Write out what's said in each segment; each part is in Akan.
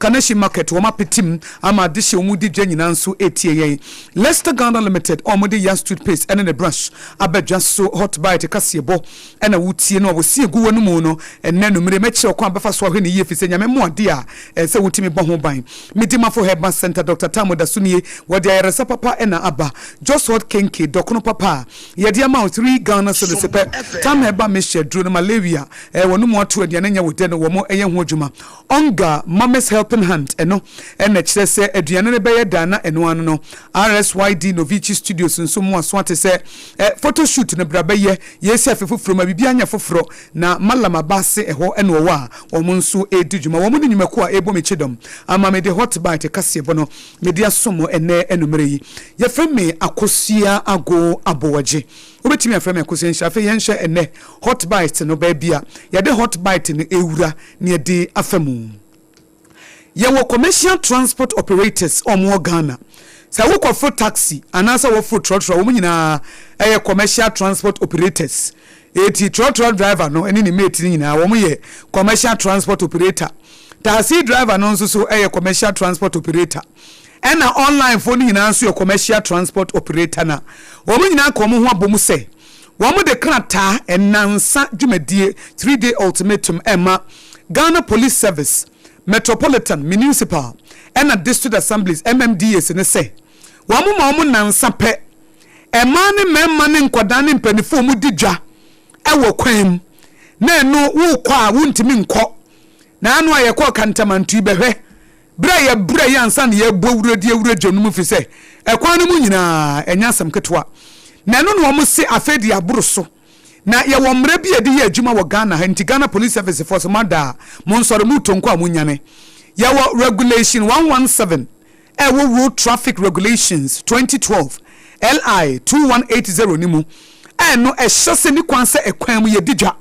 Kaneshie Market wɔn apete mu ama adehye wɔn di dwa nyinaa nso etie yɛn. Leicester Ghana Limited a wɔde Yas toothpaste ɛne ne brush aba dwa so. Hot Bite kaseɛbɔ ɛna wotie no a wɔsi egu wɔn mu no. Ɛnɛ numere mɛkyerɛ ɔkwan bɛfa so ahwɛ ne yie, fi sɛ Nyame mu ade a ɛsɛ wotumi bɔ ho ban. Medimafo Herbal Center, Dr Tamo Dasonie, wɔde ayaresa papa ɛna aba. Just Hot Kenke dɔkono papa a yɛde ama wo 3 Ghana cedis pɛ. Tam Herbal Mixture duro no, malaria wɔn mu ato aduane nyɛ wo dɛ no, wɔn ɛyɛ ho adwuma. Onga Mommy's Helping Hand, ɛno ɛna kyerɛ sɛ aduane no bɛyɛ daa na ɛno ano no. RSYD Novici Studios nso mu aso ate sɛ photoshoot no bra bɛyɛ. Yɛsi afe foforɔ ma biribi anyɛ foforɔ na Malam Abase ɛhɔ ɛna ɔwɔ a wɔn nso ɛredi dwuma. Wɔn ne nnwumakuo a ɛrebɔ me kyidɔm ama mede Hot Bite kaseɛbɔ no mede asom ɛnɛ anumere yi. Yɛfrɛ me Akosua Ago Abowagye, wobɛtumi afrɛ me Akosua Nhyira. Afei yɛnhwɛ ɛnɛ Hot Bite no, baabi a yɛde Hot Bite no ɛwura ne yɛde afa mu. Yɛwɔ commercial transport operators a wɔwɔ Ghana. Sɛ wokɔforo taxi anaasɛ wɔforo trɔtrɔ, wɔn nyinaa ɛyɛ commercial transport operators. Eti trɔtrɔ driver no ne ne mate no nyinaa, wɔn yɛ commercial transport operator. Taxi driver no nso so ɛyɛ commercial transport operator, ɛna online foɔ no nyinaa nso yɛ commercial transport operator. Na wɔn nyinaa ka wɔn ho abɔ mu sɛ wɔn de krataa ɛnansa dwumadie, 3-day ultimatum, ɛma Ghana Police Service, Metropolitan, Municipal ɛna District Assemblies, MMDAs ne, sɛ wɔn ma wɔn nansa pɛ, mmaa ne mmarima ne nkwadaa ne mpanimfoɔ a wɔdi dwa ɛwɔ kwan mu na ɛno wokɔ a wontumi nkɔ. Na ano a yɛkɔɔ Kantamanto yi, bɛhwɛ berɛ a yɛbrɛ yɛ ansa na yɛbɔ wura di awura dwa no mu, fi sɛ ɛkwan no mu nyinaa ɛnyɛ asɛm ketewa. Na ɛno na wɔn se afei de aboro so na yɛwɔ mmerɛ bi a yɛde yɛ adwuma wɔ Ghana ha. Nti Ghana Police Service foɔ so moada a monsɔre, mo tonko a monyane. Yɛwɔ Regulation 117 ɛwɔ Road Traffic Regulations 2012 LI 2180 ne mu. Ɛno ɛhyɛ sɛ ni kwan sɛ ɛkwan mu yɛdi dwa.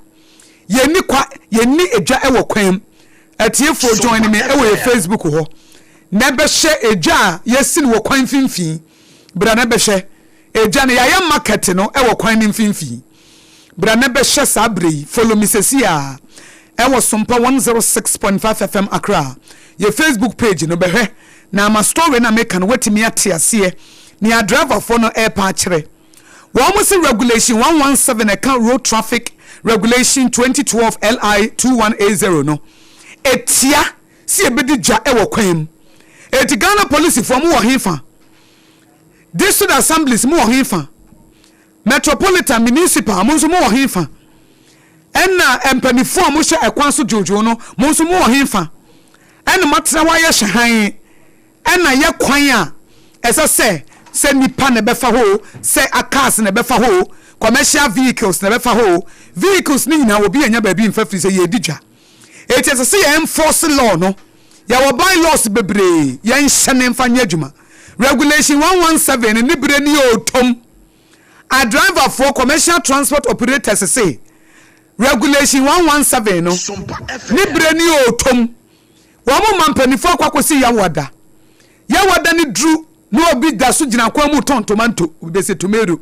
Yɛnni kwa, yɛnni edwa ɛwɔ kwan mu. Atiefoɔ, join me ɛwɔ yɛ Facebook hɔ na ɛbɛhyɛ edwa a yɛsi no wɔ kwan mfimfini. Bra na ɛbɛhyɛ edwa no, yɛayɛ market no ɛwɔ kwan no mfimfini. Bra na ɛbɛhyɛ saa bere yi. Follow me sɛsi a ɛwɔ Sompa 106.5 FM Accra, yɛ Facebook page no. Bɛhwɛ na ama story na meka no watumi ate aseɛ nea driverfoɔ no ɛrepa akyerɛ wɔn mo. Sɛ Regulation 117 ɛka Road Traffic Regulation 2012 LI 2180 no etia si ebedi dwa ɛwɔ kwan mu. Eti Ghana polisifoɔ, mo wɔ hefa? District assemblies, mo wɔ hefa? Metropolitan, Municipal, mo nso mo wɔ hefa? Ɛna mpanimfoɔ a mohyɛ ɛkwan so dwoodwoo no, mo nso mo wɔ hefa? Ɛna moatena hɔ ayɛ hyɛhan ɛna yɛ kwan a ɛsɛ sɛ nipa na ɛbɛfa hɔ o, sɛ cars na ɛbɛfa hɔ o, commercial vehicles na ɛbɛfa hɔ o, vehicles ne nyinaa obi anya baabi mfa firi sɛ yɛredi dwa. Eti ɛsɛ sɛ yɛn enforce law no. Yɛwɔ by laws bebree, yɛnhyɛ ne mfa nyɛ adwuma. Regulation 117 ne bere ne yɛ otom. Adriverfoɔ, commercial transport operators say Regulation 117 no ne bere ne yɛ otom. Wɔn mo ma mpanimfoɔ akɔ akɔsi Yawada. Yawada ne duru na obi da so gyina kwan mu tɔn tomato, obi bɛsɛ tomato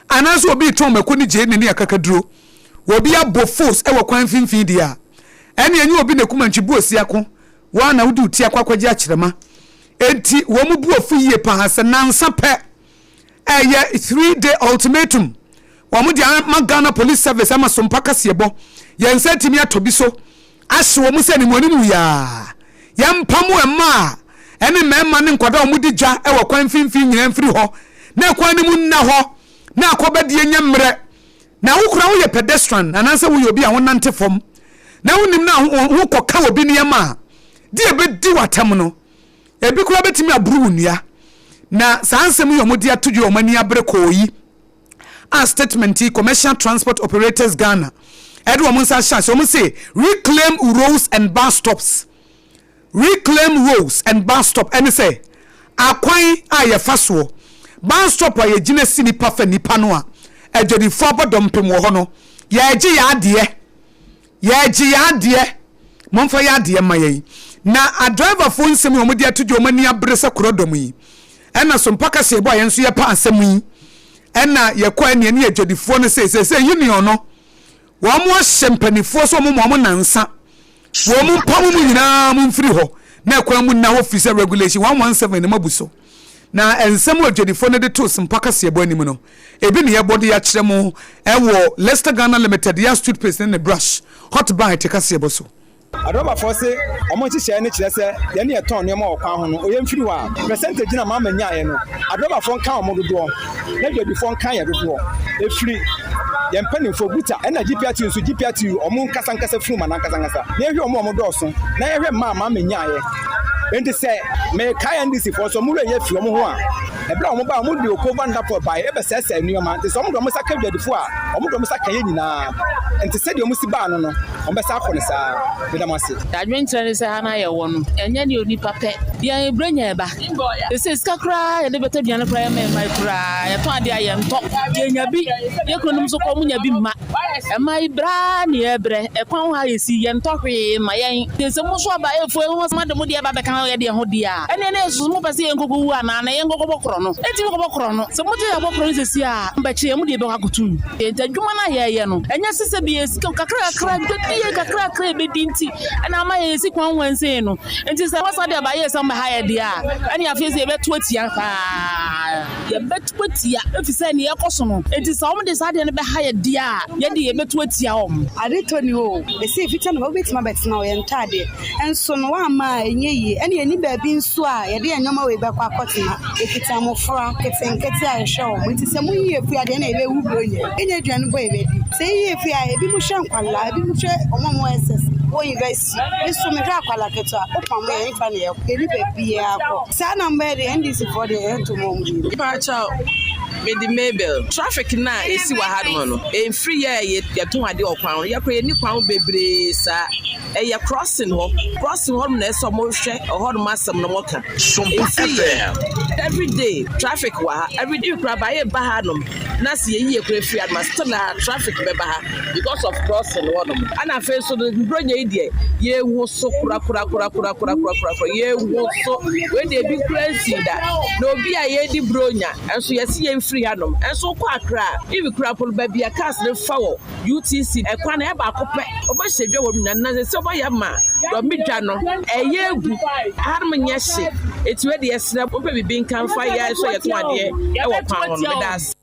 anaasɛ obi tɔn mako ne gyeene ne akakaduro, obi abɔ fos ɛwɔ kwan mfimfini deɛ a, ɛne ɛnyɛ obi na kuma ntwi bu osi ako wɔn na wode ti akɔ akɔgye akyerɛma. Enti wɔn mu bu ofu yie paa sɛ nansa pɛ, ɛyɛ 3-day ultimatum wɔn de ama Ghana Police Service ama Sompa kaseɛbɔ. Yɛn nsa tumi atɔ bi so ahye wɔn sɛ animuanim yaa yɛmpam mmaa ɛne mmarima ne nkwadaa a wɔdi dwa ɛwɔ kwan mfimfini nyinaa mfiri hɔ na kwan no mu nna hɔ na akɔbɛdeɛ nyɛ mmerɛ. Na wokura woyɛ pedestrian anaasɛ woyɛ obi a wonante fam na wonim na ho kɔka obi nneɛma a de ɛbɛdi w'atam no, ebi koraa bɛtumi aboro wo nnua. Na saa nsɛm yi a wɔde ato dwa, wɔn ani abere kɔɔ yi a statement yi, Commercial Transport Operators Ghana ɛde wɔn nsa ahyɛ ase. Wɔn se reclaim roads and bus stops. Reclaim roads and bus stop ɛne sɛ akwan a yɛfa soɔ, bus stop a yɛgyina si nipa fa nipa no a adwadifoɔ abɔ dɔmpem wɔ hɔ no, yɛregye yɛ adeɛ, yɛregye yɛ adeɛ, momfa yɛ adeɛ ma yɛn. Na adriverfoɔ nsɛm yi wɔn de ato dwa, wɔn ani abere sɛ korɔdɔm yi. Ɛna so mpaka sɛ ɛbɔ a yɛn nso yɛpa asɛm yi. Ɛna yɛkɔ ɛne ɛne adwadifoɔ no sɛ union no wɔn mo ahyɛ mpanimfoɔ sɛ wɔn mo wɔn nansa wɔn mo mpam mu nyinaa mo mfiri hɔ. Na ɛkwan mu nna hɔ firi sɛ Regulation 117 no mabu so. Na nsɛm a adwadifoɔ no de too Sempa kaseɛbɔ anim no, ebi na yɛbɔ de akyerɛ mo wɔ Leicester Ghana Limited Yas Toothpaste ne ne brush, Hot Bite kaseɛbɔ so. Adrɔbafoɔ se wɔn nhyehyɛeɛ no kyerɛ sɛ yɛne yɛtɔn nneɛma wɔ kwan ho no ɔyɛ mfiri hɔ a, percentage no a Mahama nyaeɛ no, adrɔbafoɔ nka wɔn dodoɔ na dwadifoɔ nka yɛn dodoɔ. Ɛfiri yɛn mpanimfoɔ, Guta ɛna GPRTU nso, GPRTU wɔn nkasa nkasa funuma no ankasa ankasa na yɛhwɛ wɔn a wɔdɔɔso na yɛhwɛ mma a Mahama nyaeɛ. Enti sɛ mekae NDC foɔ nso wɔn werɛ yɛ fi wɔn ho a, ɛberɛ a wɔn baeɛ wɔn de Oko Vanderpoel baeɛ ɛbɛsɛesɛe nneɛma. Nti sɛ wɔn de wɔn nsa ka dwadifoɔ a, wɔn de wɔn nsa ka yɛn nyinaa. Nti sɛdeɛ wɔn si baa no no, Wɔbɛsan akɔ no saa. Meda mo ase. Adwenkyerɛ ne sɛ ha no a yɛwɔ no, ɛnyɛ nea onipa pɛ. Yɛn brɛ nya ɛba. Seesei sika koraa a yɛde bɛtɔ aduane koraa yɛmma ɛmmae koraa. Yɛtɔn adeɛ a yɛntɔ. Yɛnya bi. Yɛn kununom nso kɔ, wɔnya bi mma. Ɛmma yi brɛ ara na yɛbrɛ. Ɛkwan ho ha yɛsi, yɛntɔ hwee mma yɛn. Sɛ mo nso aba ɛrefu ɛho sɛ moade mo deɛ ba bɛka yɛn deɛ ho deɛ a, ɛnneɛ na yɛsusu mopɛ sɛ yɛnkɔkɔwu anaa? Na yɛnkɔkɔbɔ korɔno? Yɛntumi nkɔbɔ korɔno. Sɛ mogye yɛabɔ korɔno seesei a, mobɛkye yɛn, mo deɛ yɛbɛkɔ akɔto mu. Enti adwuma no a yɛreyɛ no, ɛnyɛ sɛ sɛ bi sika kakrakra, dwadie kakrakra a yɛbɛdi nti na ama yɛasi kwan ho ansei no. Enti sɛ wɔsan de aba yɛ sɛ wɔmmɛha yɛn deɛ a, ɛnneɛ afei sɛ yɛbɛto atia paa. Yɛbɛto atia ɛfiri sɛ deɛ ɛrekɔ so no, enti sɛ wɔde saa adeɛ no bɛha yɛn deɛ a, yɛn deɛ yɛbɛto atia wɔn. Ade tɔ ni hɔ o, ɛsɛ ɛfita no wobɛtumi abɛtena hɔ, yɛntɔ adeɛ nso no woamma a ɛnyɛ yie. Ɛne yɛnni baabi nso a yɛde yɛn nneɛma wei bɛkɔ akɔtena. Yɛkita mmɔfra nketenkete a yɛhwɛ wɔn nti sɛ moyi yɛn firi ha deɛ ɛna yɛbɛwu buronya. Yɛnnya aduane mpo a yɛbɛdi. Sɛ yɛyi yɛn firi ha a, ebinom hwɛ nkwadaa, ebinom hwɛ wɔn a wɔwɔ SS, wɔ university. Me nso mehwɛ akwadaa ketewa, wopam yɛn a ɛhefa na yɛkɔ? Yɛnni baabiara kɔ. Saa na mbɛyɛ deɛ NDC foɔ deɛ yɛnto mma wɔn bio. Mpakyɛw, mede Mabel. Traffic no a esi wɔ hanom no, emfiri yɛ a yɛtɔn ade wɔ kwan ho. Yɛkora yɛnni kwan ho bebree saa. Ɛyɛ crossing hɔ. Crossing hɔ nom na ɛsɛ sɛ wɔhwɛ ɛhɔnom asɛm no wɔka. Ɛfiri yɛ everyday traffic wɔ ha. Everyday koraa ba yɛ ba ha nom na sɛ yɛyi yɛ koraa firi ha nom a still a traffic bɛba ha because of crossing hɔ nom. Ɛna afei nso no Buronya yi deɛ yɛnhu so korakorakorakorakorakorakorakora yɛnhu so. Wei deɛ ebi koraa nsii da. Na obi a yɛredi Buronya nso yɛse yɛmfiri ha nom. Nso wokɔ Accra a even koraa mpo no baabi a cars no fa wɔ UTC ɛkwan no ɛyɛ baako pɛ wɔbɛhyɛ dwa wɔ mu nyinaa na sɛ wɔayɛ ama dɔme dwa no ɛyɛ agu hanom nyɛ hye eti wei deɛ yɛsrɛ mompɛ biribi nka mfa yɛ nso yɛtɔn adeɛ ɛwɔ kwan ho no meda ase.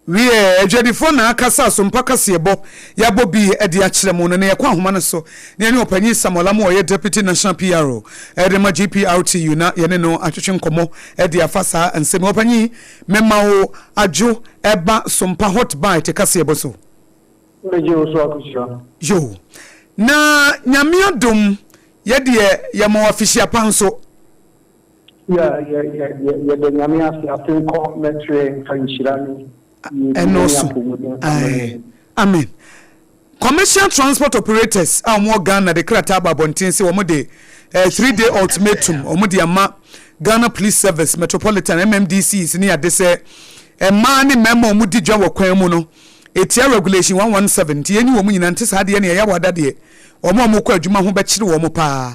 Wiɛ, adwadifoɔ na akasa asompa kaseɛbɔ yɛabɔ bi de akyerɛ mo no na yɛkɔ ahoma no so na yɛne Ɔpanyin Samuel Amoah ɔyɛ Deputy National PRO de ma GPRTU na yɛne no atwetwe nkɔmmɔ de afa saa nsɛm yi. Ɔpanyin, mema wo adwo ba Sompa Hot Bite kaseɛbɔ so. Megye wo so Akosua. Yoo. Na Nyame adom yɛ deɛ yɛma wo afehyia pa nso. Yeah, yɛ yɛ yɛ yɛda Nyame ase afe nkɔ mɛtrɛ mfa nhyira ne yiedie ne Ɛnɔɔso. apɔmuden mfa mma Ae. yɛn. Amen. Commercial Transport Operators a wɔwɔ Ghana de krataa aba abɔnten sɛ wɔde eh, 3-day ultimatum wɔde ama Ghana Police Service, Metropolitan, MMDCs ne ade sɛ mmaa ne mmarima a wɔdi dwa wɔ kwan mu no ɛtia Regulation 117 nti yɛnyi wɔn nyinaa nte saa deɛ ne ɛyɛ wada deɛ wɔn a wɔkɔ adwuma ho bɛkyere wɔn paa.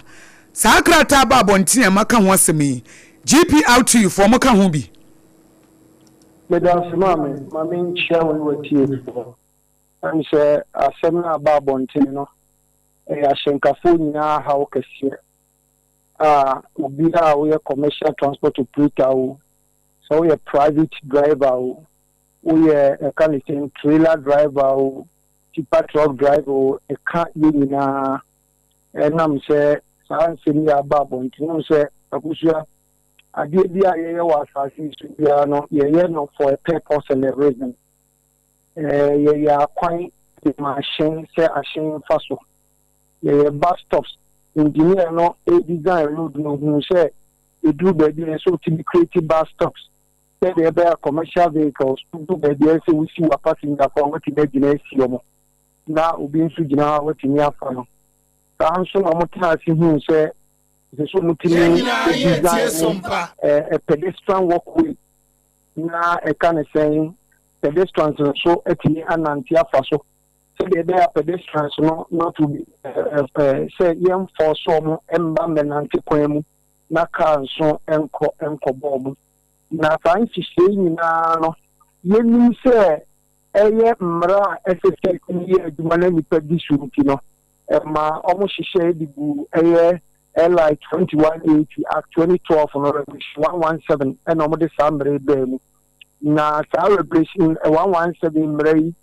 Saa krataa aba abɔnten a maka ho asɛm yi, GPRTU foɔ moka ho bi? Medase maame, ma menkyia wo ne w'atiefoɔ. Ɛne sɛ asɛm no a aba abɔnten no, ɛyɛ ahyɛnkafoɔ nyinaa haw kɛseɛ a obiara a woyɛ commercial transport operator o, sɛ woyɛ private driver o, woyɛ ɛka ne sɛn trailer driver o, tipper truck driver o, ɛka yɛn nyinaa. Ɛnam sɛ saa nsɛm yi aba abɔnten, wohu sɛ Akosua, adeɛ bi a yɛyɛ wɔ asase yi so biara no, yɛyɛ no for a purpose and a reason. Yɛyɛ akwan de ma ahyɛn sɛ ahyɛn mfa so. Yɛyɛ bus stops. Engineer no redesign road no, ohuu sɛ ɛduru baabi a ɛsɛ sɛ ɔtumi create bus stops sɛdeɛ ɛbɛyɛ a commercial vehicles du baabi a ɛsɛ sɛ wosi wa passenger fo a wɔatumi agyina asi wɔn na obi nso gyina hɔ a wɔatumi afa no. Saa nso na wɔtena ase huu sɛ ɛsɛ sɛ wɔtumi design pedestrian walkway na ɛka ne sɛn pedestrians nso atumi anante afa so sɛdeɛ ɛbɛyɛ a pedestrians no not to be sɛ yɛmfɔɔso wɔn mma mmɛnante kwan mu na car nso nkɔ nkɔbɔ wɔn. Na saa nhyehyɛe yi nyinaa no, yɛnim sɛ ɛyɛ mmara a ɛsɛ sɛ ɛtumi yɛ adwuma na nnipa di so nti no, ɛma wɔhyehyɛe de guu ɛyɛ. LI 2180 Act 2012 no Regulation 117 ɛna wɔde saa mmara yi baa mu. Na saa Regulation 117 mmara yi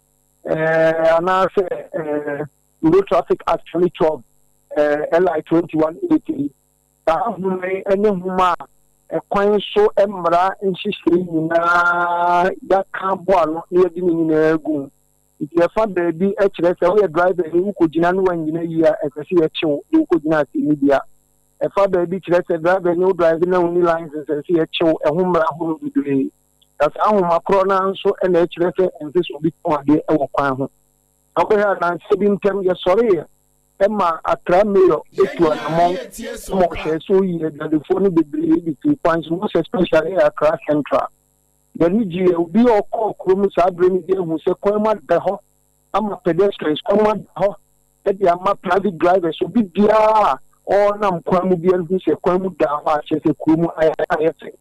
eh, anaasɛ eh, Road Traffic Act 2012 eh, LI 2180 yi, saa nhoma yi ne nhoma a ɛkwan so mmara nhyehyɛe nyinaa yɛaka aboa ano na yɛde ne nyinaa agu mu. Nti ɛfa baabi kyerɛ sɛ woyɛ driver ni wokɔgyina ne woannyina yie a ɛsɛ sɛ yɛkye wo de wokɔgyina asɛnnibea. Ɛfa baabi kyerɛ sɛ driver ni wo drive na wonni license ɛsɛ sɛ yɛkye wo. Ɛho mmara ahorow bebree. Na saa nhoma korɔ no ara nso na ɛkyerɛ sɛ ɛnsɛ sɛ obi tɔn adeɛ wɔ kwan ho. Na wobɛhwɛ a nnansa bi ntam yɛsɔreeɛ ma Accra Mayor tu anammɔn ma ɔhwɛɛ sɛ ɔyii adwadifoɔ no bebree de firii kwan so most especially Accra Central. Y'ani gyeeɛ. Obi a ɔkɔɔ kurom saa berɛ no bi ahu sɛ kwan mu ada hɔ ama pedestrians, kwan mu ada hɔ de ama private drivers. Obi biara a ɔrenam kwan mu biara hu sɛ kwan mu da hɔ a kyerɛ sɛ kurom ayɛ ayɛ fɛ.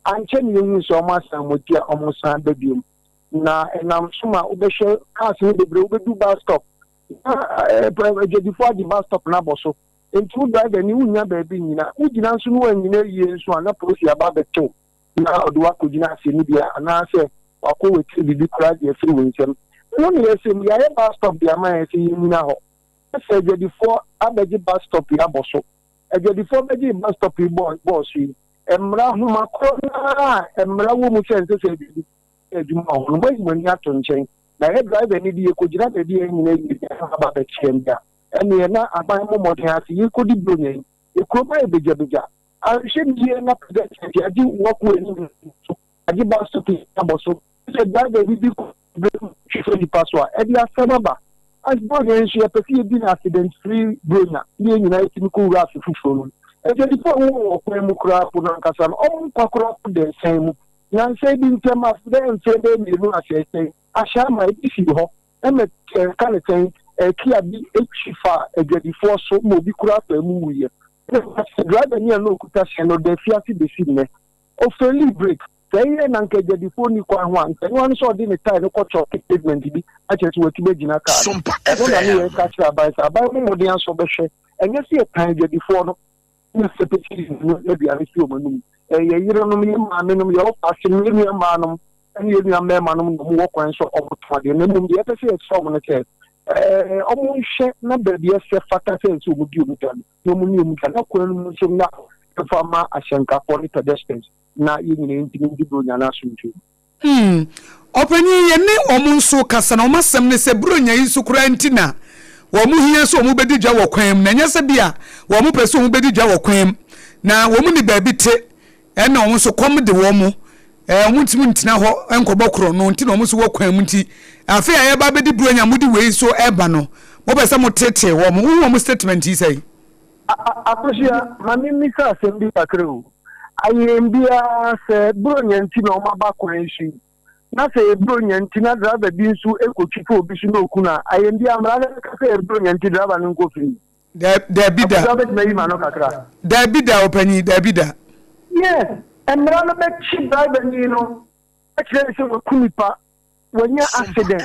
Ankyɛ na yɛhuu sɛ wɔasan wɔn akyi a wɔresan ba biom. Na ɛnam so ma wobɛhwɛ cars no bebree, wobɛdu bus stop na adwadifoɔ agye bus stop no abɔ so. Nti wo driver ni wonnya baabi nnyina. Wogyina nso na woannyina yie nso a na polisi aba abɛte wo. na ɔde wo akɔgyina asɛnnibea anaasɛ wakɔ w'akyiri biribi koraa de afiri wo nsam. Ɛno na yɛsɛ mu, yɛayɛ bus stop de ama yɛn sɛ yɛnnyina hɔ. Na sɛ adwadifoɔ abɛgye bus stop yi abɔ so. Adwadifoɔ bɛgyee bus stop yi bɔɔ bɔɔ so yi, mmara nhoma korɔ no ara a mmara wɔ mu sɛ ɛnsɛ sɛ adwadifoɔ yɛ adwuma wɔ hɔ no, moayi mo ani ato nkyɛn. Na yɛ driver ni de yɛkɔgyina baabi a yɛnnyina yie biara na aba abɛkye yɛn de a, ɛnneɛ na aban mmɔ mmɔden ara sɛ yɛrekɔdi Buronya yi, kurom ayɛ bagyabagya. Anhwɛ no yie na pedestrians yɛagye walkway no nyinaa so, yɛagye bus stop yi abɔ so. Sɛ driver bi bi kɔ bere mu twe fa nipa so a, ɛde asɛm aba. As Buronya yi nso yɛpɛ sɛ yɛdi no accident free Buronya na yɛn nyinaa yɛtumi kɔ wura afe foforɔ no mu. Adwadifoɔ a wɔwɔ wɔ kwan mu koraa po no ankasa no, wɔn nkwa koraa po da asiane mu. Nnansa yi bi ntam, afe bɛyɛ mfeɛ bɛyɛ mmienu ahyɛhyɛn ahyɛ ama ebi sii hɔ. Ɛna ɛka ne sɛn, kia bi twi faa adwadifoɔ so ma obi koraa faa mu wuiɛ. Ɛna sɛ driver ni a na ɔkuta hyɛn no ɔda afiase bɛsi nnɛ. Ɔfeelii break. Sɛ ɛyɛ na anka adwadifoɔ nni kwan ho a, anka ɛno ara ne sɛ ɔde ne tyre no kɔ kyɔke pavement bi akyerɛ sɛ watu bɛgyina kaa no. Ɛno na ne yɛreka akyerɛ aban sɛ aban mmɔ mmɔden asɔ bɛhwɛ. Ɛnyɛ sɛ yɛtan adwadifoɔ no na yɛpɛ sɛ yɛyi aduane fi wɔn anom. Ɛyɛ yɛn yerenom, yɛn maamenom, yɛn ɔfaasenom, yɛn nua mmaanom ne yɛn nua mmarimanom na wɔwɔ kwan sɛ wɔtɔn adeɛ. Na mmom deɛ yɛpɛ sɛ yɛkyerɛ wɔn ne sɛ, wɔnhwɛ na baabi ɛsɛ fata sɛ ɛsɛ wɔdi wɔn dwa no, na wɔnni wɔn dwa, na kwan no mu nso nna hɔ mfa mma ahyɛnkafoɔ ne pedestrians, na yɛn nyinaa ntumi ndi Buronya no asomdwoeɛ mu. Hmm. Ɔpanyin, yɛne wɔn nso kasa na wɔn asɛm ne sɛ Buronya yi nso koraa nti na wɔn hia sɛ wɔn bɛdi dwa wɔ kwan mu, na ɛnyɛ sɛ bi a wɔn pɛ sɛ wɔn bɛdi dwa wɔ kwan mu, na wɔn nni baabi te, ɛna wɔn nso kɔm de wɔn, ɛɛ wɔn ntumi ntena hɔ nkɔbɔ korɔno nti na wɔn nso wɔ kwan mu nti, afei a yɛba abɛdi Buronya mode wei nso ɛba no, mopɛ sɛ motetee wɔn, wohu wɔn statement yi sɛn? Akosua, ma memmisa asɛm bi kakra o. Ayɛn biara sɛ Buronya nti na wɔaba kwan so yi, na sɛ ɛyɛ Buronya nti na driver bi nso kɔtwi fa obi so na ɔku no a, ayɛn biara mmara no bɛka sɛ ɛyɛ Buronya nti driver no nkɔ free? Daabi da. Akosua wobɛtumi ayi m'ano kakra? Daabi da, ɔpanyin, daabi da. Yes, mmara no bɛkye driver ni no akyerɛ no sɛ waku nipa. wanya accident.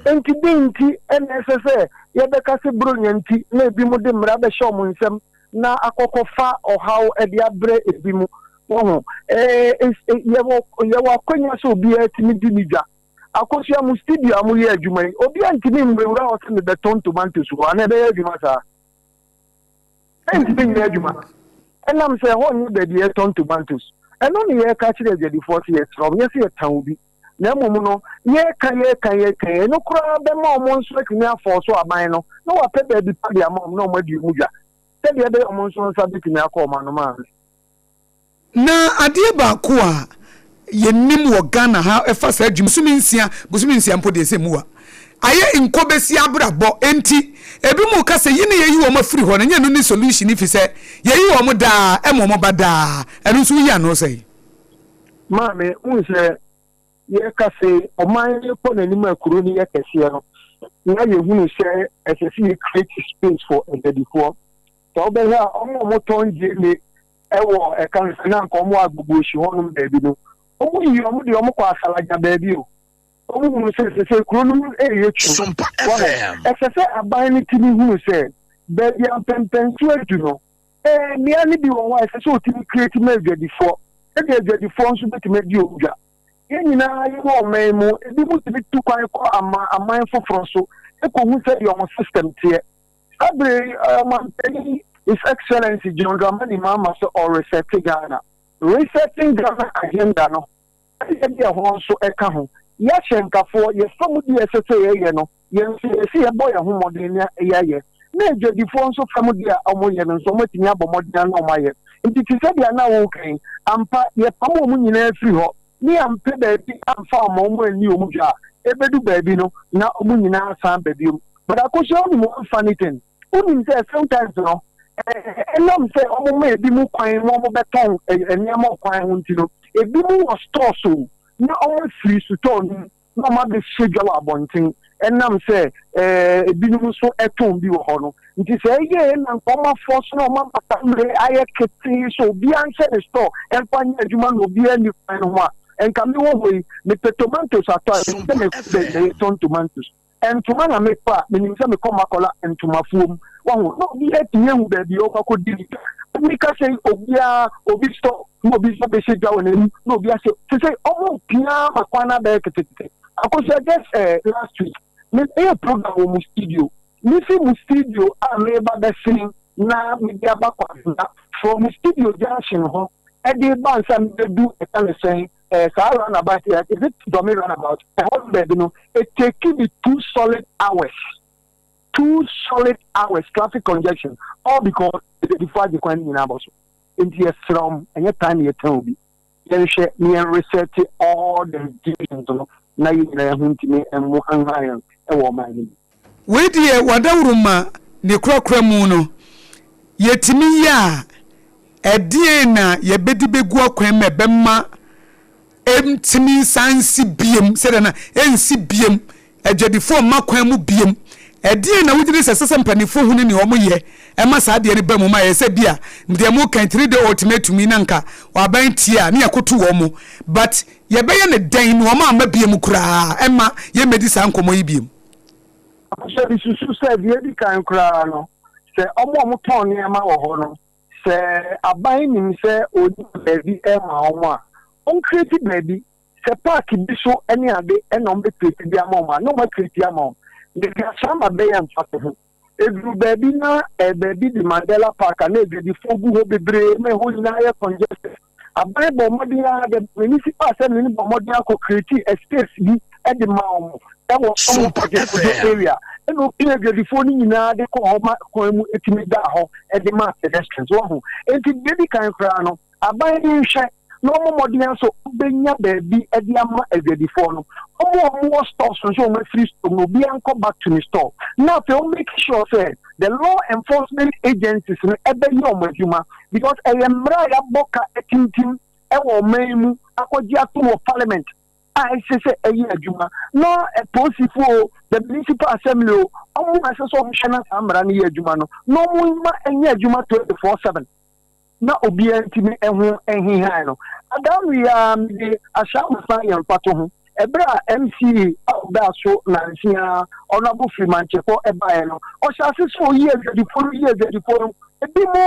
Enti dɛn nti na ɛsɛ sɛ yɛbɛka sɛ Buronya nti na ebinom de mmara bɛhyɛ wɔn nsam na akɔkɔfa ɔhaw de abrɛ ebinom? Wahu? Ɛɛ, yɛwɔ, yɛwɔ akwanya sɛ obiara tumi di ne dwa. Akosua, mo studio a moyɛ adwuma yi, obiara ntumi mmewura hɔ sɛ mebɛtɔn tomatoes wɔ hɔ, anaa ɛbɛyɛ adwuma saa? Ɛntumi nyɛ adwuma. Ɛnam sɛ ɛhɔ nyɛ baabi a yɛtɔn tomatoes. Ɛno ne yɛreka akyerɛ adwadifoɔ sɛ yɛsrɛ wɔn, nyɛ sɛ yɛtan obi, na mmom no, yɛreka, yɛreka, yɛreka yi, ɛno koraa bɛma wɔn nso atumi afɔɔso aban no na wɔapɛ baabi pa de ama wɔn na wɔadi wɔn dwa sɛdeɛ ɛbɛyɛ wɔn nso nsa bɛtumi akɔ wɔn anom ame. Na adeɛ baako a yɛnim wɔ Ghana ha ɛfa saa adwuma bosome nsia bosome nsia mpo deɛ sɛ mua ayɛ nkɔbɛsi abrabɔ enti ebinom ka sɛ yi ne yɛyi wɔn afiri hɔ no nyɛ ɛno ne solution fi sɛ yɛyi wɔn daa ɛma wɔn ba daa ɛno nso woyi ano sɛn? Maame, wohu sɛ yɛka se ɔman no rekɔ n'anim a kuro no yɛ kɛseɛ no, na yɛhunu sɛ ɛsɛ sɛ yɛ create space for adwadifoɔ. Sɛ wobɛhwɛ a, wɔn a wɔtɔn gyeene wɔ ɛka no sɛ na anka wɔn wɔ Agbogbloshie hɔnom baabi no, wɔyi wɔn de wɔn kɔ Asalagya baabi o. Wɔn hunu sɛ sɛsɛ kuro no mu reyɛ twu. Sompa Wahu? FM. Ɛsɛ sɛ aban no tumi hunu sɛ baabi a mpɛmpɛnso adu no, Ɛɛ, mmea no bi wɔ hɔ a ɛsɛ sɛ wɔtumi create ma adwadifoɔ, sɛdeɛ adwadifoɔ nso bɛtumi adi wɔn dwa. Yɛn nyinaa yɛwɔ ɔman yi mu, ebinom tumi tu kwan kɔ ama aman foforɔ so kɔhu sɛdeɛ wɔn system teɛ. Saa berɛ yi, Ɔmanpanin His Excellency John Dramani Mahama sɛ ɔresɛte Ghana. Resetting Ghana agenda no, ɛyɛ deɛ ɛhɔ nso ka ho. Yɛahyɛnkafoɔ, yɛfa mu deɛ ɛsɛ sɛ yɛyɛ no, yɛn nso yɛsɛ yɛbɔ yɛn ho mmɔden na yɛayɛ. Na adwadifoɔ nso fa mu deɛ a wɔyɛ no nso, wɔatumi abɔ mmɔden a na wɔayɛ. Nti te sɛ deɛ na woreka yi, ampa yɛpam wɔn nyinaa firi hɔ ne yɛampɛ baabi amfa amma wɔn anni wɔn dwa a, ɛbɛdu baabi no na wɔn nyinaa asan aba biom. But Akosua wonim one funny thing? Wonim sɛ sometimes no, ɛnam sɛ wɔma ebinom kwan ma wɔbɛtɔn nneɛma wɔ kwan ho nti no, ebinom wɔ stores o, na wɔafiri sotɔɔ no mu na wɔabɛhyɛ dwa wɔ abɔnten ɛnam sɛ ebinom nso tɔn bi wɔ hɔ no nti. Sɛ ɛyɛ na nka wɔafoɔ so na wɔama saa mmerɛ ayɛ ketee sɛ obiara nhyɛ ne store ɛmfa nyɛ adwuma na obiara nni kwan no ho a, nka mewɔ hɔ yi, mepɛ tomatoes atɔ a, menim sɛ mekɔ baabi a yɛtɔn tomatoes. Ntoma na mekɔ a, menim sɛ mekɔ Makola ntomafuo mu. Wahu? Na obiara atumi ahu baabi a ɔkɔ akɔdi ne dwa. Meka sɛ obiara, obi store na obi nso abɛhyɛ dwa wɔ n'anim na obi ahyɛ te sɛ ɔmo pia ma kwan no abɛyɛ ketekete. Akosua, just last week, meyɛ program wɔ mo studio. Mefi mo studio a meba bɛsen na mede aba Kwabena, from mo studio junction hɔ ɛde ba nsa mebɛdu ɛka ne sɛn, saa roundabout, is it Dome roundabout? Ɛhɔ no baabi no, it take me 2 solid hours, 2 solid hours traffic congestion, all because adwadifoɔ agye kwan no nyinaa bɔ so. Nti yɛsrɛ wɔn, ɛnyɛ tan na yɛtɛn obi. Yɛnhwɛ na yɛn reset all the institutions no na yɛn nyinaa ho ntumi mmo hanhan yɛn wɔ ɔman no mu. Wei deɛ wadaworo ma ne korakora mu no, yɛtumi yɛ a, ɛdeɛn na yɛbɛde bɛgu akwan mu a ɛbɛma ɛntumi nsan nsi biem, sɛdeɛ na ɛnsi biem, adwadifoɔ mma kwan mu biem? Ɛdeɛn na wogye di sɛ ɛsɛ sɛ mpanimfoɔ hu ne nea wɔyɛ ɛma saa adeɛ no ba mu ma ɛyɛ sɛ bi a deɛ moka 3-day ultimatum yi na nka aban tie a ne yɛkoto wɔn mo, but yɛbɛyɛ ne dɛn na wɔn amma biem koraa ɛma yɛmmɛdi saa nkɔmmɔ yi biem? Akosua, bi susu sɛ deɛ edi kan koraa no, sɛ ɔmo a ɔmo tɔn nneɛma wɔ hɔ no, sɛ aban nim sɛ ɔnya baabi ɛma ɔmo a, ɔncreate baabi sɛ park bi so ne ade ɛna ɔmo bɛcreate bi ama ɔmo a, na ɔmo acreate ama ɔmo. Mede asama bɛyɛ mfa ho. Eduru baabi na baabi de Mandela Park a na adwadifoɔ gu hɔ bebree ma ɛhɔ nyinaa yɛ congested. Aban bɔ mmɔden a, the municipal assembly no bɔ mmɔden akɔ create a space bi de ma wɔn ɛwɔ ɔmo Agyekojo area, ɛna opie adwadifoɔ no nyinaa de kɔ hɔ ma kwan mu etumi da hɔ ɛde ma pedestrians wɔ ho. Nti deɛ edi kan koraa no, aban no nhwɛ na ɔmo mmɔden nso bɛnya baabi de ama adwadifoɔ no. Ɔmo a ɔmo wɔ stores nso, ɔmo afiri store no, obiara nkɔ back to ne store, na afei ɔmo make sure sɛ the law enforcement agencies no ɛbɛyɛ ɔmo adwuma, because ɛyɛ mmerɛ a yɛabɔ ka atintim ɛwɔ ɔman yi mu akɔgye ato wɔ parliament a ɛsɛ sɛ ɛyɛ adwuma, na polisifoɔ o, the municipal assembly o, ɔmo a ɛsɛ sɛ ɔmo hwɛ na saa mmara no yɛ adwuma no, na ɔmo ma ɛnyɛ adwuma 24/7 na obiara ntumi ɛho ɛhehan no. Adan wie a, mede ahyɛ amasa yɛn mfato ho. Ɛberɛ a MCE a ɔbaa so nansia, Honourable Freeman Kyekɔ, ɛbaeɛ no, ɔhyɛ ase sɛ ɔyi adwadifoɔ no, yi adwadifoɔ no, ebi mu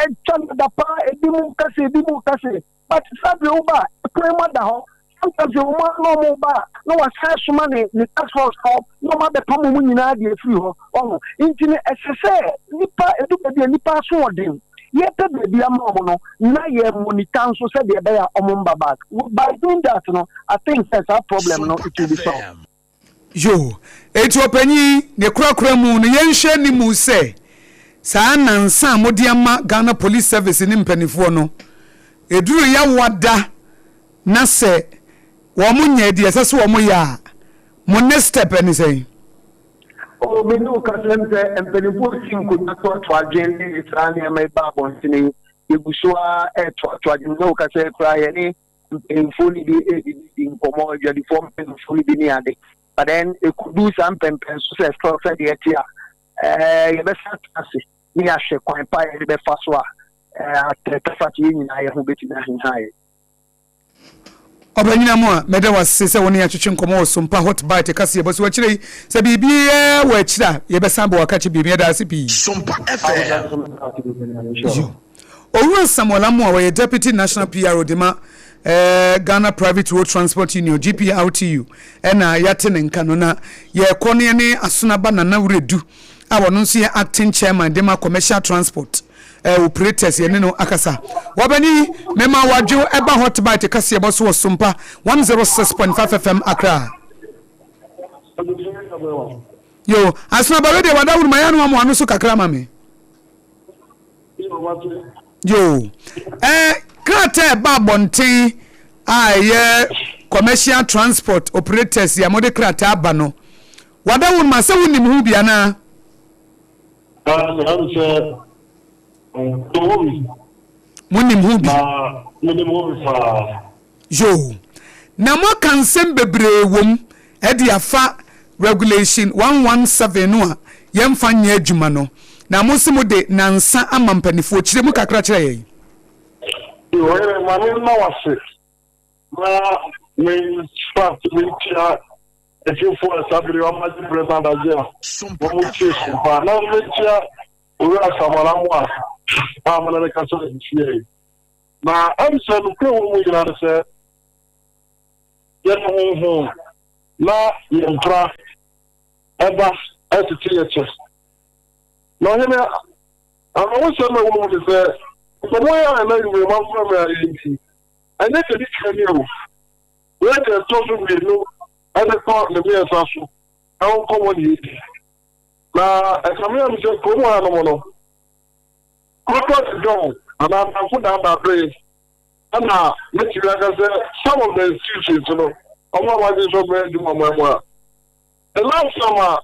ɛtwa no da paa, ebi mu kase, ebi mu kase, but saa bere wo ba a, ɛkwan mu ada hɔ. Sometimes wɔn a na wɔn ba a, na wasan asoma ne task force hɔ na wɔn abɛpam wɔn nyinaa de afiri hɔ ɔho. Nti no ɛsɛ sɛ nipa edu baabi a nipa aso ɔden, yɛpɛ baabi ama wɔn no na yɛ monitor nso sɛdeɛ ɛbɛyɛ a wɔn mba back. By doing that no, I think sɛ saa problem no, it will be solved. Yo, eti ɔpanyin, ne korakora mu no, yɛnhwɛ ne mu sɛ saa nansa a mode ama Ghana Police Service ne mpanimfoɔ no, ɛduru Yawoada na sɛ wɔn nyɛ deɛ ɛsɛ sɛ wɔn yɛ a, mo next step ɛne sɛn? O, me ne wo kasa m sɛ mpanimfoɔ si nkonnwa toatoa adwene ne saa nneɛma yi ba abɔntene yi, yɛgu so a ɛtoatoa adwene. Ne wo kasa yi koraa, yɛne mpanimfoɔ no bi ɛdidi nkɔmmɔ, adwadifoɔ mpanimfoɔ no bi ne ade, but then ɛkɔdu saa mpɛmpɛn so sɛ still sɛdeɛ ɛte a, yɛbɛsa atena ase ne yɛahwɛ kwan pa yɛde bɛfa so a, atɛtɛfa yɛn nyinaa yɛ ho bɛtumi ahenha yɛ. Ɔpanyin Amoah, mɛda wo ase sɛ wo ne yɛn atwetwe nkɔmmɔ wɔ Sompa Hot Bite kaseɛbɔ so. Akyire yi, sɛ biribiara wɔ akyire a, yɛbɛsan abɔ wo akakye bio. Yɛda ase pii. Sompa FM. Yo. Owura Samuel Amoah, ɔyɛ Deputy National PRO de ma eh, Ghana Private Road Transport Union, GPRTU, ɛna yɛate ne nka no. Na yɛrekɔ no yɛne Asonaba Nana Wiredu a ɔno nso yɛ Acting Chairman de ma Commercial Transport. eh, operators yɛne no akasa. Wabani, mema wadwo ɛba Hot Bite kaseɛbɔ so wɔ Sompa 106.5 FM Accra. Yo, asena ba wedeɛ wada wuruma yɛ ano amoa no so kakra ma me. Yo, eh, krataa ɛba abɔnten a ɛyɛ commercial transport operators yɛ mode krataa aba no. Wada wuruma sɛ wonim ho bi anaa? Ah, meha no sɛ menim ho bi. Monim ho bi? Na menim ho bi paa. Yoo. Na moaka nsɛm bebree wom de afa Regulation 117 no a yɛmfa nyɛ adwuma no. Na mose mode nnansa ama mpanifoɔ. Kyerɛ mu kakra kyerɛ yɛn. Yoo, ɔhene, ma me nna wo ase na memfa mentua Atiefoɔ a saa bere yi wɔagye berɛ no adagye a wɔtie so pa na mekyia Owura Samuel Amoah a mene no kasa seesei yi. Na ɛm sɛ nokorɛ wɔ mu nyinaa ne sɛ yɛn honhom na yɛn mpra ɛba ɛtete yɛ kyɛ. Na ɔhene awerɛhosɛm a ɛwɔ mu ne sɛ nkɔmmɔ yi a ɛna anwummerɛ moafrɛ me ayɛ nti ɛnyɛ deɛ ɛdi kan ni o. Wei deɛ ɛtɔ so mmienu de kɔ ne mmiɛnsa so ho nkɔmmɔ na yɛdi. Na ɛkame yɛ me sɛ kurom hanom no, Korotɔ de dɔn anaa Danko daadaa bere ɛna mɛtumi aka sɛ some of the institutions no, wɔn a wɔagye sɛ wɔbɛyɛ adwuma ɔman mu a. The last time a